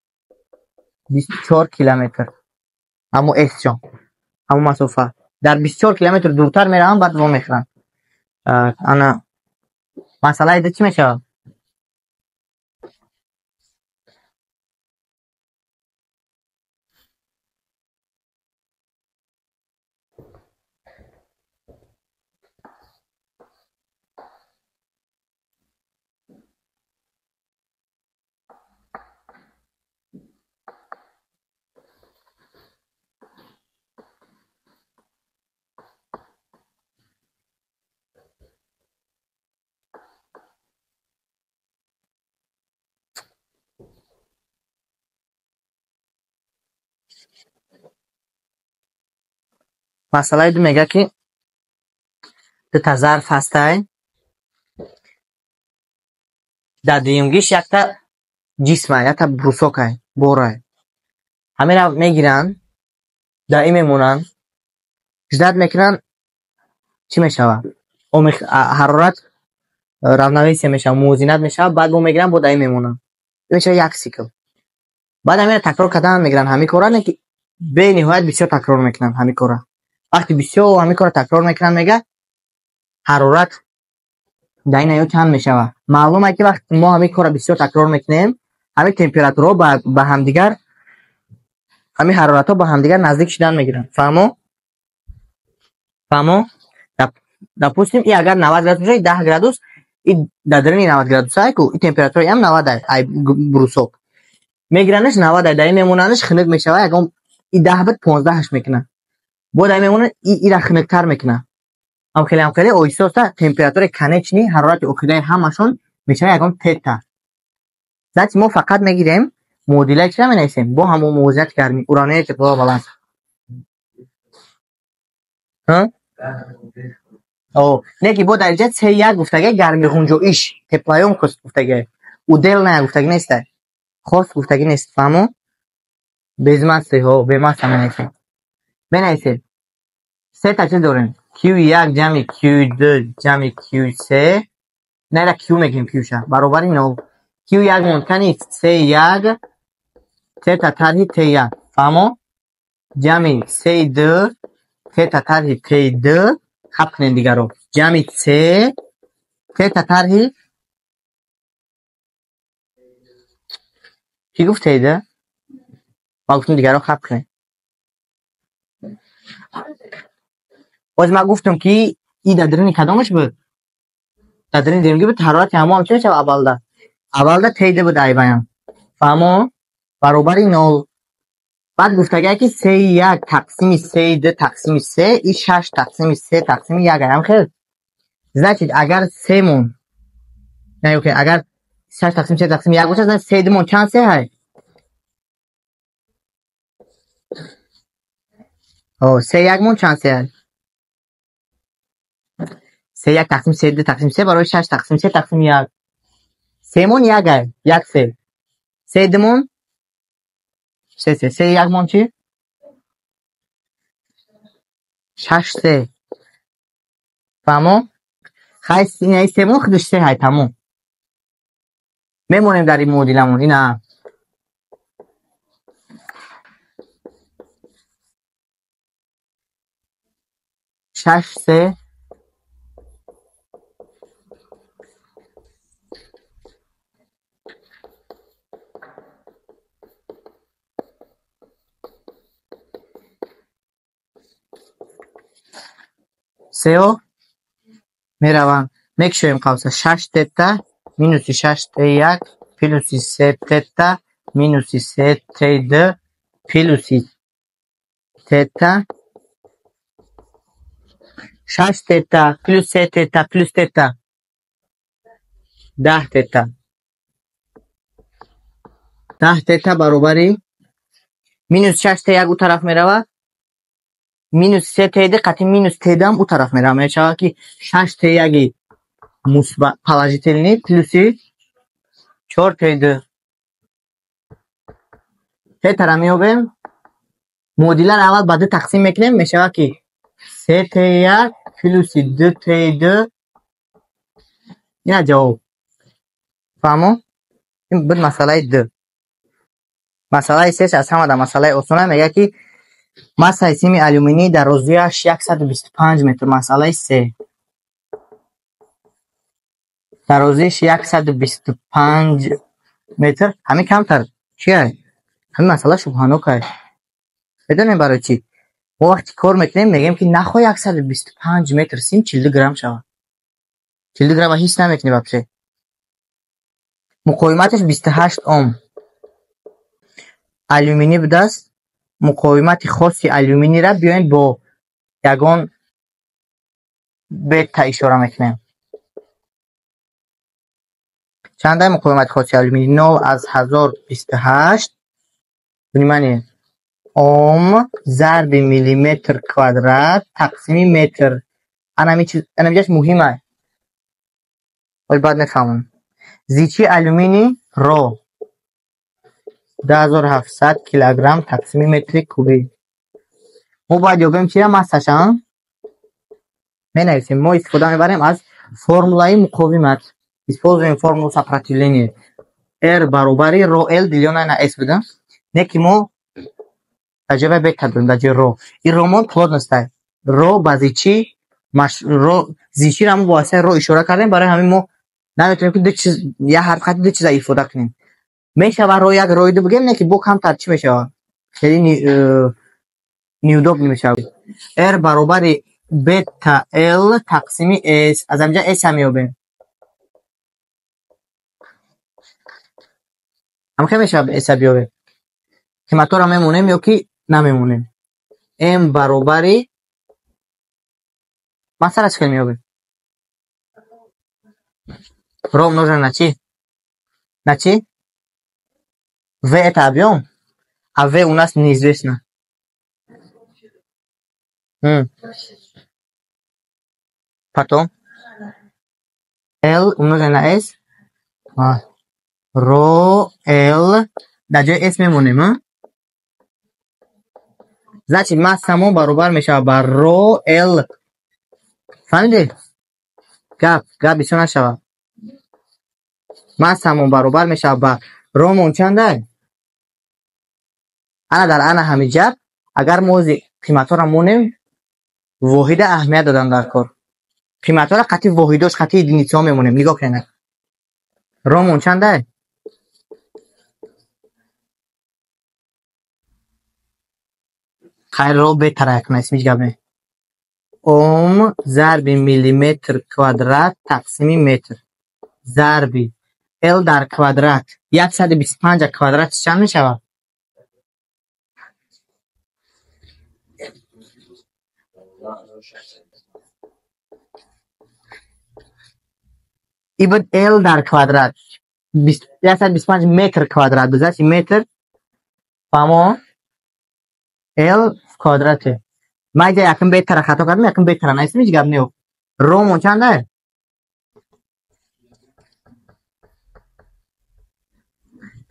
24 километр. Ҳамо S ҷон. Ҳамон масофа. Дар 24 километр дуртар мераванд, баъд вомехӯранд. Ана масъалаи ду чӣ мешавад? Масъалаи ду мегӯяд ки дута зарф ҳастай, дар дуюмгиш якта ҷисмай, якта брусокай, борай. Ҳаминро мегиранд, дар ин мемонанд, ждать мекунанд, чӣ мешавад? Ҳарорат равновесие мешавад, мувозинат мешавад, баъд бо мегиранд, бо дар ин мемонанд. Ин мешавад як сикл. Баъд ҳаминро такрор кардан мегиранд ҳамин корро, не ки бениҳоят бисёр такрор мекунанд ҳамин корро. Вақти бисёр ҳамин корро такрор мекунанд, мегӯяд ҳарорат дар ин ҳаёт чанд мешавад. Маълум аст ки вақти мо ҳамин корро бисёр такрор мекунем, ҳамин температураҳо ба ҳамдигар, ҳамин ҳароратҳо ба ҳамдигар наздик шудан мегиранд. Фаҳмо? Фаҳмо? Допустим, и агар 90 градус бошад, 10 градус, и дар даруни 90 градус ай ку, и температураи ҳам 90 ай, ай брусок. Мегиранаш 90 ай, дар ин мемонанаш хунук мешавад, ягон и 10 буд 15 мекунад. Бо дар ин мемонад, ира хунуктар мекунад. Ҳам хеле ҳам хеле оҳиста оҳиста температураи конечный ҳарорати охираи ҳамашон мешавад ягон тета. Значит мо фақат мегирем муодилаи чиро менависем? Бо ҳамон мувозинати гармӣ, уравнение теплового баланса. Ҳа? О, не ки бо дараҷа С1 гуфтага гарми ғунҷоиш, теплоёмкость гуфтага. Удельная гуфтага неста. Хос гуфтага нест, фаҳмо? Без массы, ҳо, бемасса менависем. Менависем. Се та чиз дорем. Q1 ҷамъи Q2 ҷамъи Q3. На, ира Q мегирем, Q-ша. Баробари 0. Q1 мон кани C1 тета тарҳи T1. Фаҳмо? Ҷамъи C2 тета тарҳи T2 хаб кунем дигаро. Ҷамъи C тета тарҳи Кӣ гуфт T2? Ма гуфтам дигаро хаб кунем. Боз ман гуфтам ки и дар даруни кадомаш буд? Дар даруни дуюмгӣ буд, ҳарорати ҳамон ҳам чӣ мешавад аввалда? Аввалда T2 буд айваям. Фаҳмо? Баробари 0. Баъд гуфтагае ки C1 тақсими C2 тақсими C и 6 тақсими C тақсими 1 аям хел. Значит, агар C-мон, не, окей, агар 6 тақсими C тақсими 1 бошад, значит C2-мон чанд C ҳай? О, C1-мон чанд C ҳай? C1 тақсими C2 тақсими C барои 6 тақсими C тақсими 1. C-мон 1 ҳай, 1 C. C2-мон се се. C1-мон чӣ? 6 C. Фаҳмо? Хай, ин C-мон худаш C ҳай, тамом. Мемонем дар ин муодиламон, ина. Шаш се сео мераванд. Мекушоем қавса. Шаш тета минуси шаш т як плюси се тета минуси се т д плюси тета шаш тета плюс се тета плюс тета 10 тета. 10 тета баробари минус шаш т як у тараф меравад, минус се т д қатъи минус т д ҳам у тараф меравад. Мешавад ки шаш т яки мусбат положительный плюси чор т д. Тетара меёбем. Муодиларо аввал ба ду тақсим мекунем, мешавад ки се т як плюси ду т д. Ина ҷавоб. Фаҳмо? Ин буд масъалаи ду. Масъалаи сеш аз ҳама дар масъалаи осона мегӯяд ки массаи сими алюминӣ дарозиаш 125 метр. Масъалаи се. Дарозиш 125 метр. Ҳамин камтар чия? Ҳамин масъала шубҳанок аст. Медонем барои чӣ? Мо вақте кор мекунем, мегӯем ки нахоҳ 125 метр сим 42 грамм шавад. 42 грамма ҳис намекунӣ вообще. Муқовиматаш 28 ом. Алюминӣ будааст. Муқовимати хоси алюминийра биёед бо ягон бета ишора мекунем. Чандай муқовимати хоси алюминий? 0 аз 1028 внимание ом зарби миллиметр квадрат тақсими метр. Анамиҷаш муҳим аст. Ҳол баъд мефаҳмам. Зичи алюминий ро 2700 килограмм тақсими метри кубӣ. Мо бояд ёбем чира массаша? Менависем. Мо истифода мебарем аз формулаи муқовимат. Используем формулу сопротивления. R баробари ро L делённое на S буда. Не ки мо дар ҷои бета дорем, дар ҷои ро. Ин ромон плотность аст. Ро ба зичи, ро зичиро мо бо васитаи ро ишора кардем, барои ҳамин мо наметавонем ки ду чиз, як ҳарф хати ду чиза ифода кунем. Мешавад ро як рои ду бигем, не ки бо камтар чӣ мешавад? Хеле неудобно мешавад. R баробари бета L тақсими S. Аз ҳаминҷа S ҳам меёбем. Ҳамхел мешавад S биёбем. Қиматҳоро мемонем ё ки намемонем? M баробари масъала чӣ хел меёбем? Ро умножено на чӣ? На чӣ? В это объем, а В у нас неизвестно. Потом L умноженное на S. Ро L дар ҷои S мемонем. Значит, массамон баробар мешавад ба ро L. Фаҳмидед? Гап бисёр нашавад. Массамон баробар мешавад ба ромон чандай? Ана дар ана ҳамин ҷабр агар мо қиматҳоро монем, воҳида аҳамият додан дар кор. Қиматҳоро қатъи воҳидош, қатъи единицаҳо мемонем. Нигоҳ кунед. Ромон чандай? Хайр, ро бетара якна исмиш гап не. Ом зарби миллиметр квадрат тақсими метр зарби L дар квадрат 125 квадрат чанд мешавад? И буд L дар квадрат 125 метр квадрат, значит метр, фаҳмо? L в квадрате. Ман инҷа якум бетара хато кардам, якум бетара нависем, ҳеҷ гап не. Ромон чанда?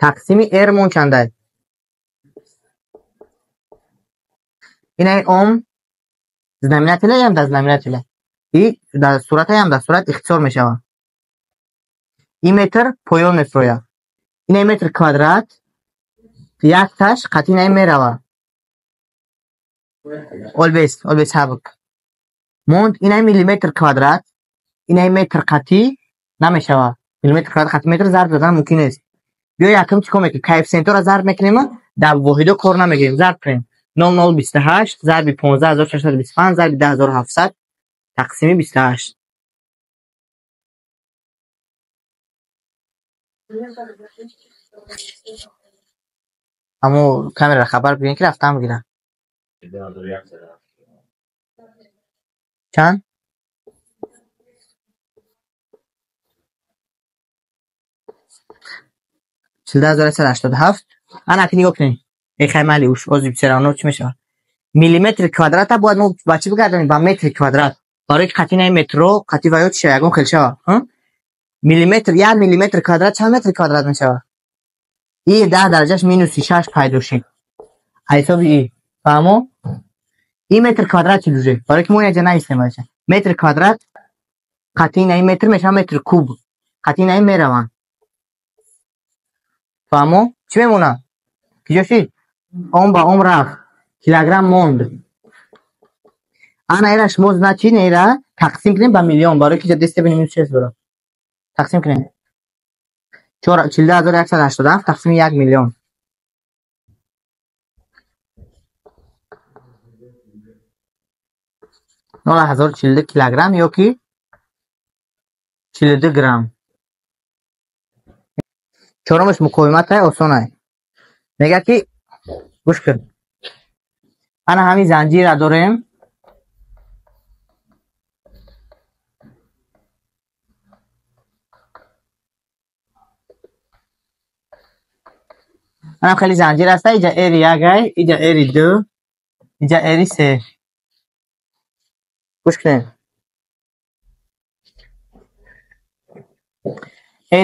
Тақсими R мон чанда? Инаи ом знаменателя ям дар знаменателя. И дар сурата ям дар сурат ихтисор мешавад. И метр поён мефурояд. Инаи метр квадрат якташ қатъи инаи меравад. Олбес, олбес ҳабк. Монд инаи миллиметр квадрат, инаи метр қатъӣ намешавад. Миллиметр квадрат қатъи метр зарб задан мумкин нест. Биё якум чӣ кор мекунем? Коэффисиентҳоро зарб мекунем, дар воҳидо кор намегирем, зарб кунем. 0,028 зарби 15625 зарби 10700 тақсими 28. Аммо камера хабар бигирем, ки рафтан бигирам. Чанд? 42187. Ана ки нигоҳ кунед. Эй хай майли уш ози всё равно чӣ мешавад? Миллиметри квадрата бояд мо ба чӣ бигардонем? Ба метри квадрат. Барои ки қатъи наи метро, қатъи ваё чӣ шавад? Ягон хел шавад. Миллиметр, як миллиметр квадрат чанд метр квадрат мешавад? И 10 дараҷаш минуси 6 пайдо шид. Аз ҳисоби и. Фаҳмо? И метр квадрат чӣ уже? Барои ки мо инҷа нависем бача. Метр квадрат қатъи наи метр мешавад метр куб. Қатъи наи мераванд. Фаҳмо? Чӣ мемонад? Киҷо шид? Ом ба ом рафт. Килограмм монд. Ана ира шумо значит ира тақсим кунем ба миллион, барои ки ҷа степени минус 6 дорад. Тақсим кунем. 42187 тақсими 1 миллион. 0,042 килограмм ё ки 42 грамм. Чорумаш муқовиматай осонай. Мегӯяд ки гӯш кун. Ана ҳамин занҷира дорем. Анам хеле занҷир аста, иҷа R 1 ай, иҷа R 2, иҷа R 3. Гӯш кунед.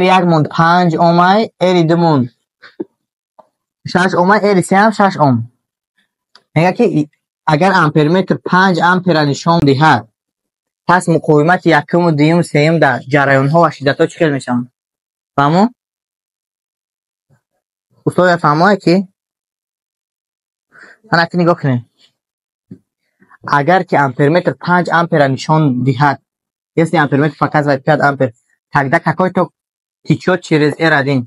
R 1 монд 5 ом ай, R 2 монд 6 ом ай, R 3 ҳам 6 ом. Мегӯяд ки агар амперметр 5 ампера нишон диҳад, пас муқовимати якуму дуюму сеюм дар ҷараёнҳо ва шиддатҳо чӣ хел мешаванд? Фаҳмо? Условия фаҳмое ки ана ки нигоҳ кунед. Агар ки амперметр 5 ампера нишон диҳад, если амперметр показывает 5 ампер, тогда какой ток течет через R1?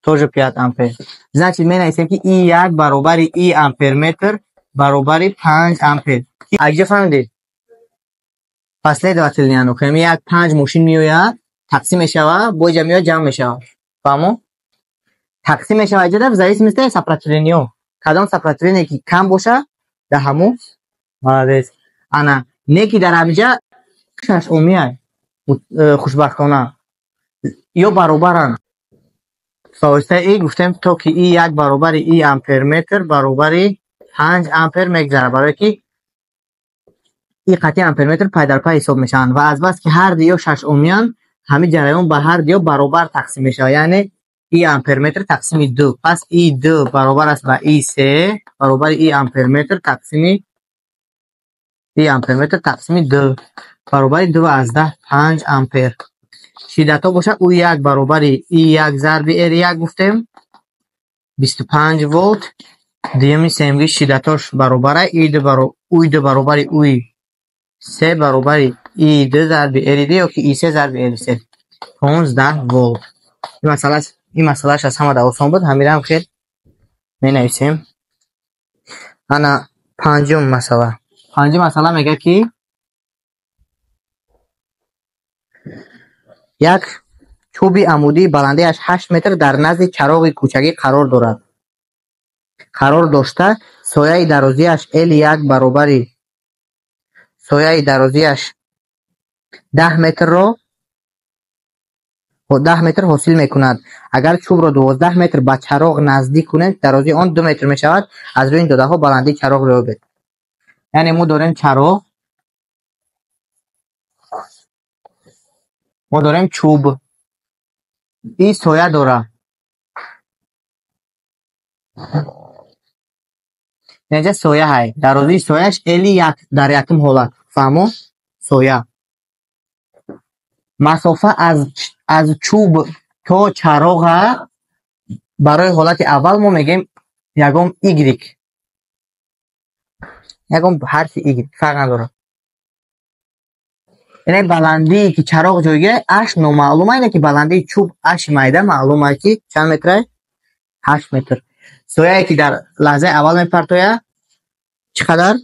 Тоже 5 ампер. Значит, менависем ки I1 баробари I амперметр баробари 5 ампер. Аҷа фаҳмидед? Последовательно яъне кунем, як 5 мошин меояд, тақсим мешавад, бо иҷа меояд, ҷамъ мешавад. Фаҳмо? Тақсим мешавад иҷа в зависимости от сопротивления. Кадом сопротивление ки кам боша, дар ҳамун молодец. Ана, не ки дар ҳамиҷа 6 омия хушбахтона ё баробаранд. Ба воситаи и гуфтем то ки и 1 баробари и амперметр баробари 5 ампер мегзарад, барое ки И қатъи амперметр пай дар пай ҳисоб мешаванд ва азбаски ҳар диё 6 омиянд, ҳамин ҷараён ба ҳар диё баробар тақсим мешавад, яъне И амперметр тақсими 2. Пас И2 баробар аст ба И3 баробари И амперметр тақсими И амперметр тақсими 2 баробари 2,5 ампер. Шиддатҳо бошад У1 баробари И1 зарби R1 гуфтем 25 волт. Дуюми сеюмги шиддатҳош баробар аст И2 У2 баробари У3 баробари И2 зарби R2 ё ки И3 зарби R3 15 волт. Ин масъалааш аз ҳама осон буд, ҳамира ҳам хел менависем. Ана панҷум масъала. Панҷум масъала мегӯяд ки як чӯби амудии баландиаш 8 метр дар назди чароғи кӯчагӣ қарор дорад. Қарор дошта сояи дарозиаш L1 баробари сояи дарозиаш 10 метрро 10 метр ҳосил мекунад. Агар чӯбро 12 метр ба чароғ наздик кунем, дарозии он 2 метр мешавад. Аз рӯи ин додаҳо баландии чароғро ёбед. Яъне мо дорем чароғ, мо дорем чӯб, и соя дора. Инҷа соя ҳай. Дарозии сояш L1 дар якум ҳолат. Фаҳмо? Соя. Масофа аз чӯб то чароға барои ҳолати аввал мо мегӯем ягон Y. Ягон ҳарфи Y фарқ надорад. Яъне баландие ки чароғ ҷойгир аш номаълум, ине ки баландии чӯб аш майда маълум аст ки чанд метр аст? 8 метр. Сояе ки дар лаҳзаи аввал мепартояд чӣ қадар?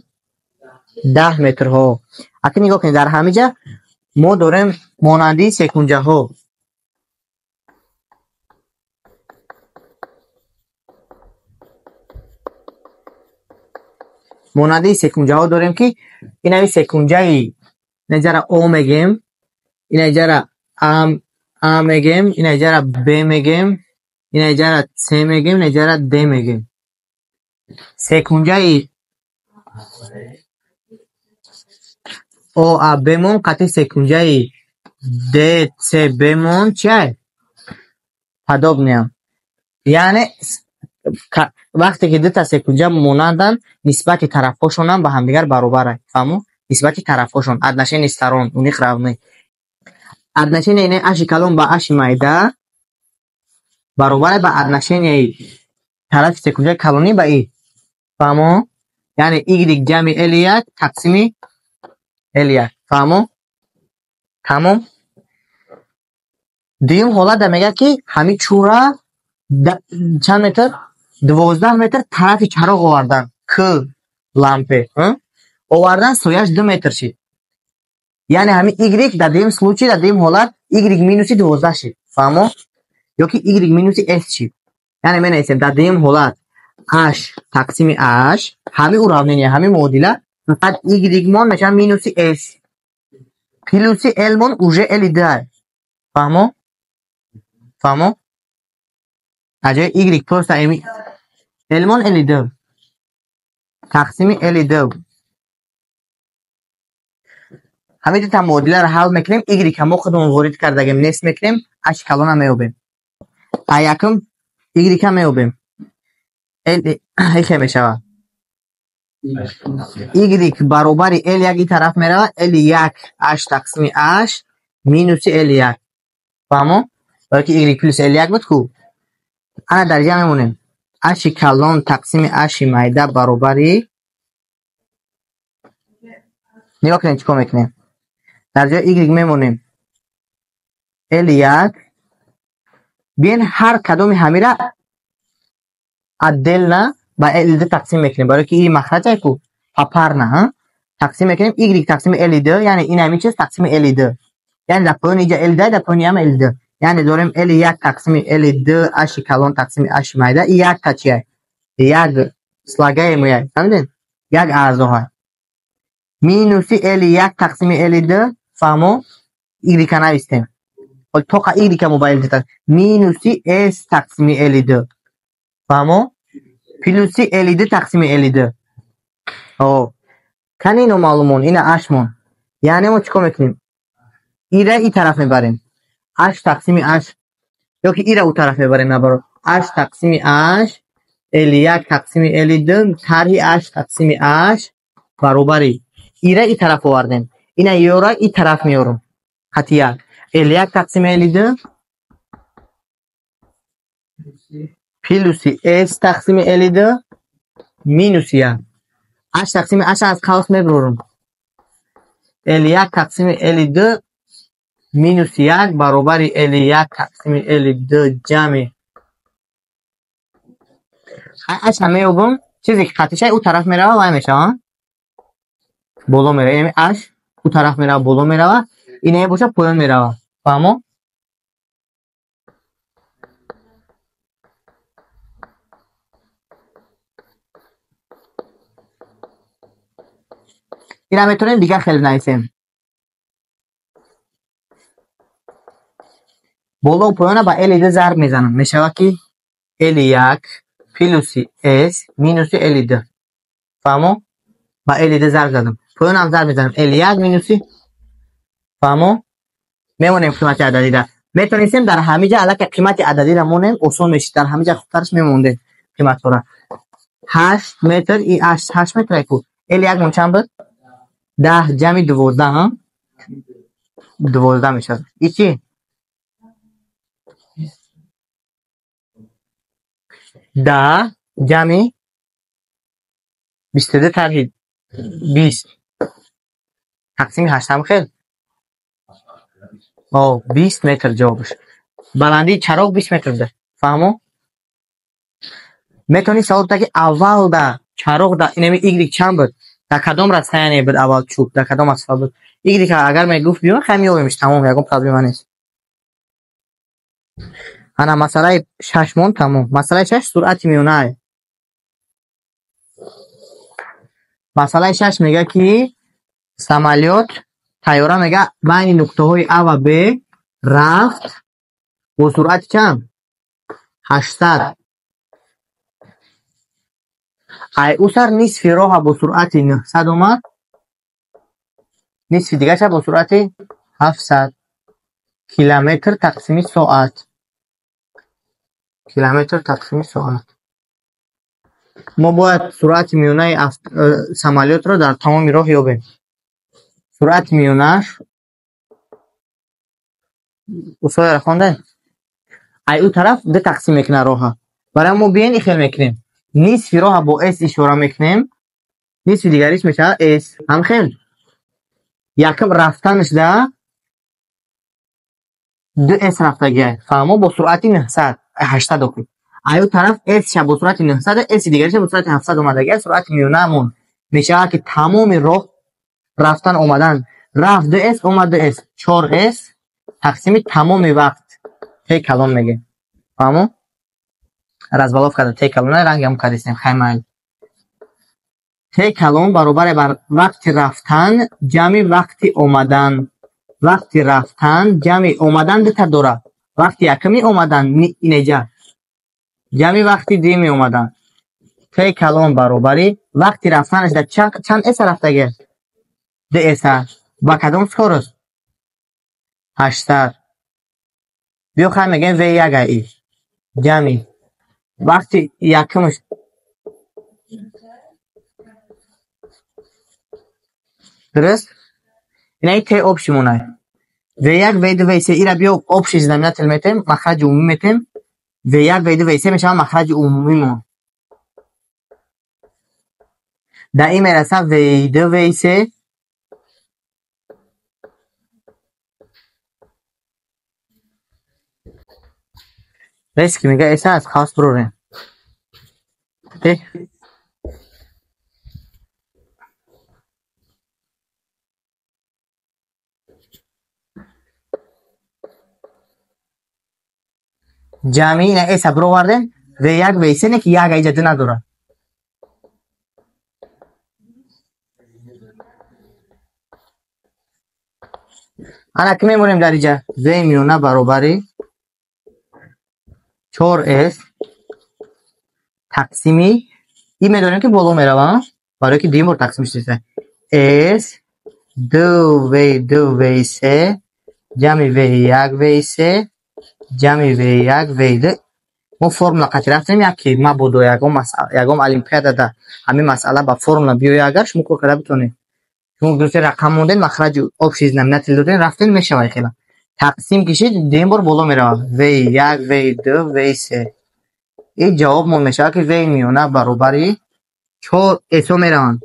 10 метрҳо. Акнун нигоҳ кунед, дар ҳамин ҷа мо дорем монандии секунҷаҳо. Монандии секунҷаҳо дорем ки инави секунҷаи инаҷара О мегем, инаҷара А мегем, инаҷара Б мегем, инаҷара С мегем, инаҷара Д мегем. Секунҷаи ОАБ мон қатъи секунҷаи ДЦБ мон чи аст? Подобныям. Яъне вақте ки дута секунҷа монанданд, нисбати тарафҳошонам ба ҳамдигар баробар аст. Фаҳмо? Нисбати тарафҳошон, отношение сторон у них равны. Отношение инаи аши калон ба аши майда баробар аст ба отношенияи тарафи секунҷаи калонӣ ба и. Фаҳмо? Яъне Y ҷамъи L1 тақсими L1. Фаҳмо? Тамом. Дуюм ҳолат мегӯяд ки ҳамин чӯра чанд метр? 12 метр тарафи чароғ овардан. К лампе. Овардан сояш 2 метр шид. Яъне ҳамин Y дар дуюм случай, дар дуюм ҳолат Y минуси 12 шид. Фаҳмо? Ё ки Y минуси S шид. Яъне менависем дар дуюм ҳолат H тақсими H, ҳамин уравнение, ҳамин муодила, фақат Y мон мешавад минуси S плюси L мон уже L2. Фаҳмо? Фаҳмо? Аз ҷои Y просто L мон L2 тақсими L2. Ҳамин дута муодиларо ҳал мекунем, Y мо худмон ворид кардагем, нест мекунем, H калона меёбем. А якум Y меёбем. L хе мешавад. Y баробари L1 ин тараф меравад, L1 H тақсими H минуси L1. Фаҳмо? Барои ки Y плюс L1 буд ку. Ана дар ҷа мемонем. H калон тақсими H майда баробари, нигоҳ кунед чӣ кор мекунем. Дар ҷои Y мемонем L1. Биён ҳар кадоми ҳамира отдельно ба L2 тақсим мекунем, барои ки и махраҷ ай ку попарно, ҳа? Тақсим мекунем Y тақсими L2, яъне ин ҳамин чиз тақсими L2. Яъне дар поёни иҷа L2, дар поёни ҳам L2. Яъне дорем L1 тақсими L2 H калон тақсими H майда, и як та чи ай? Як слагаемый ай, фаҳмидед? Як аъзоҳай. Минуси L1 тақсими L2, фаҳмо? Y навистем. Ҳол тоқа Y мо ба L2 минуси S тақсими L2. Фаҳмо? Плюси L2 тақсими L2. О, Кани номаълумон, ина ашмон. Яъне мо чӣ кор мекунем? Ира и тараф мебарем. Аш тақсими аш ё ки ира у тараф мебарем наоборот. Аш тақсими аш L1 тақсими L2 тарҳи аш тақсими аш баробари ира и тараф овардем. Ина ёра и тараф меорам. Хати 1. L1 тақсими L2 плюси S тақсими L2 минуси 1. Аш тақсими аш аз қавс мебурам. L1 тақсими L2 минуси 1 баробари L1 тақсими L2 ҷамъи аш ҳам меёбам. Чизе ки қатишай ӯ тараф мерава, вай мешава. Боло мерава. Яъне аш ӯ тараф мерава, боло мерава. Ина боша поён мерава. Фаҳмо? Ина метавонем дигар хеле нависем. Боло поёна ба L2 зарб мезанам. Мешава ки L1 плюси S минуси L2. Фаҳмо? Ба L2 зарб задам. Поёнам зарб мезанам. L1 минуси. Фаҳмо? Мемонем қимати ададида. Метавонистем дар ҳамин ҷа аллакай қимати ададиро монем, осон мешид. Дар ҳамин ҷа хубтараш мемондем қиматҳоро. 8 метр и 8 метр ку. L1 мон чанд буд? 10 ҷамъи 12, ҳа? 12 мешавад. И чӣ? 10 ҷамъи 22 тарҳи 20 тақсими 8 ҳам хел? 20 метр ҷавобаш. Баландии чароғ 20 метр буда. Фаҳмо? Метавонӣ савол бита ки аввал да чароғ да инами Y чанд буд? Дар кадом расстояние буд аввал чӯб? Дар кадом масофа буд? Y агар мегуфт биё, хай меёбемш, тамом, ягон проблема нест. Ана масъалаи 6 мон тамом. Масъалаи 6 суръати миёна. Масъалаи 6 мега ки самолёт тайёра мега байни нуқтаҳои А ва Б рафт бо суръати чанд? 800. Ай ӯ сар нисфи роҳа бо суръати 900 омад, нисфи дигарша бо суръати 700 километр тақсими соат. Километр тақсими соат. Мо бояд суръати миёнаи самолётро дар тамоми роҳ ёбем. Суръати миёнааш усояро хондем? Ай ӯ тараф ду тақсим мекунад роҳа. Барои мо биён ихел мекунем. Нисфи роҳа бо S ишора мекунем, нисфи дигариш мешавад S. Ҳамхел? Якм рафтанаш да 2S рафтагиай. Фаҳмо? Бо суръати 900, 800 окун. Ай ӯ тараф S-ша бо суръати 900, S дигариша бо суръати 700 омадагиай. Суръати миёнаамон мешавад ки тамоми роҳ рафтан омадан рафт 2S омад 2S 4S тақсими тамоми вақт Т калон мегем. Фаҳмо? Разбалов карда Т калон рангам кардистем. Хай майл. Т калон баробаре бар вақти рафтан ҷамъи вақти омадан. Вақти рафтан ҷамъи омадан дута дора. Вақти якми омадан инеҷа ҷамъи вақти дуюми омадан. Т калон баробари вақти рафтанаш дар чанд S рафтаги? 2S. Ба кадом скорост? 800. Биё хай мегӯем V1 ай ҷамъи вақти якумаш дуруст? Инаи Т общий монай. V1, V2, V3 ира биё общий знаменатель метем, махраҷи умумӣ метем. V1, V2, V3 мешавад махраҷи умумимон. Дар ин мераса V2, V3 Рески мега эса аз қавс бурорем. Ҷамъи ина эса буровардем. V1, V3 не ки як аиҷа ду надорад. Ана ки мемонем дар иҷа? V миёна баробари 4S тақсими и медонем ки боло мерава, барои ки дуюм бор тақсим шудааст. S 2 V2 V3 ҷамъи V1 V3 ҷамъи V1 V2. Мо формула қати рафтем, яке мабодо ягон олимпиадада ҳамин масъала ба формула биёя, агар шумо кор карда битонед. Шумо гирифта рақам мондед, махраҷи общий знаменатель додем, рафтем, мешавад хела. Тақсим кишид, дуюм бор боло меравад. V1 V2 V3. Ин ҷавобмон мешавад, ки V миёна баробари 4 S-о мераванд.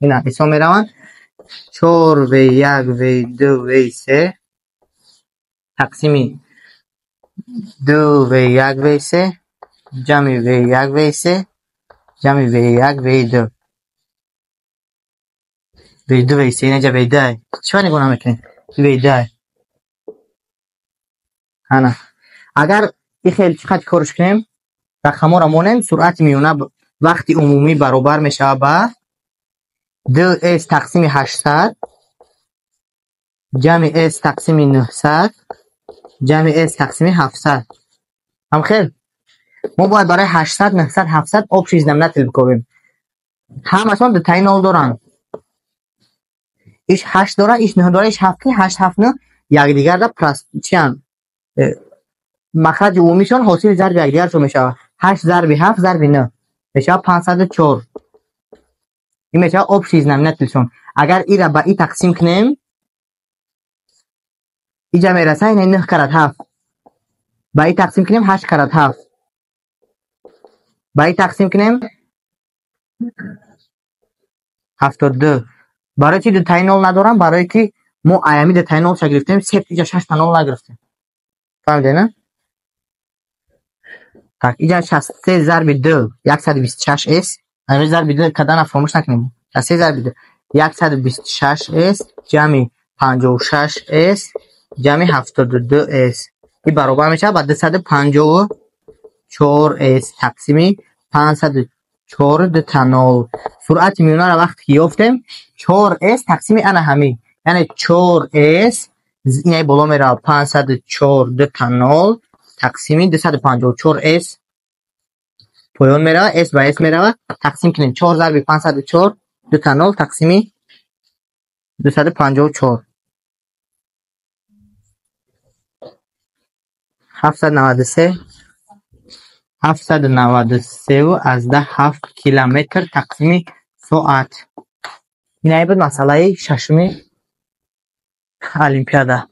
Ина S-о мераванд. 4 V1 V2 V3 тақсими 2 V1 V3 ҷамъи V1 V3 ҷамъи V1 V2. V2 V3 инаҷа V2. Чӣ нигоҳ намекунем? V2. Ана. Агар и хел чӣ қадр корш кунем, рақамҳоро монем, суръати миёна вақти умумӣ баробар мешавад ба 2S тақсими 800 ҷамъи S тақсими 900 ҷамъи S тақсими 700. Ҳам хел? Мо бояд барои 800, 900, 700 общий знаменатель бикобем. Ҳамашон дутаи нол доранд. Иш 8 дора, иш 9 дора, иш 7, ки 8, 7, 9 якдигарда чиянд? Махраҷи умумишон ҳосили зарби якдигаршон мешавад. 8 зарби 7 зарби 9 мешавад 504. Ин мешавад общий знаменатель шон. Агар ира ба и тақсим кунем, иҷа мераса ина 9 карат 7. Ба и тақсим кунем 8 карат 7. Ба и тақсим кунем 72. Барои чи дутаи нол надорам? Барое ки мо аями дутаи нолша гирифтем, сефт иҷа 6 та нол нагирифтем. Фаҳмидед, на? Так, иҷа 63 зарби 2 126 S. Ами зарби 2 кардана фаромӯш накунем. 63 зарби 2 126 S ҷамъи 56 S ҷамъи 72 S. Ин баробар мешавад ба 254 S тақсими 504 дута нол. Суръати миёнаро вақте ки ёфтем, 4 S тақсими ана ҳамин. Яъне 4 S инаи боло меравад 504 дута нол тақсими 254 S поён меравад, S ба S меравад. Тақсим кунем 4 зарби 504 дута нол тақсими 254. 793 793,7 километр тақсими соат. Инаи буд масъалаи шашуми олимпиада.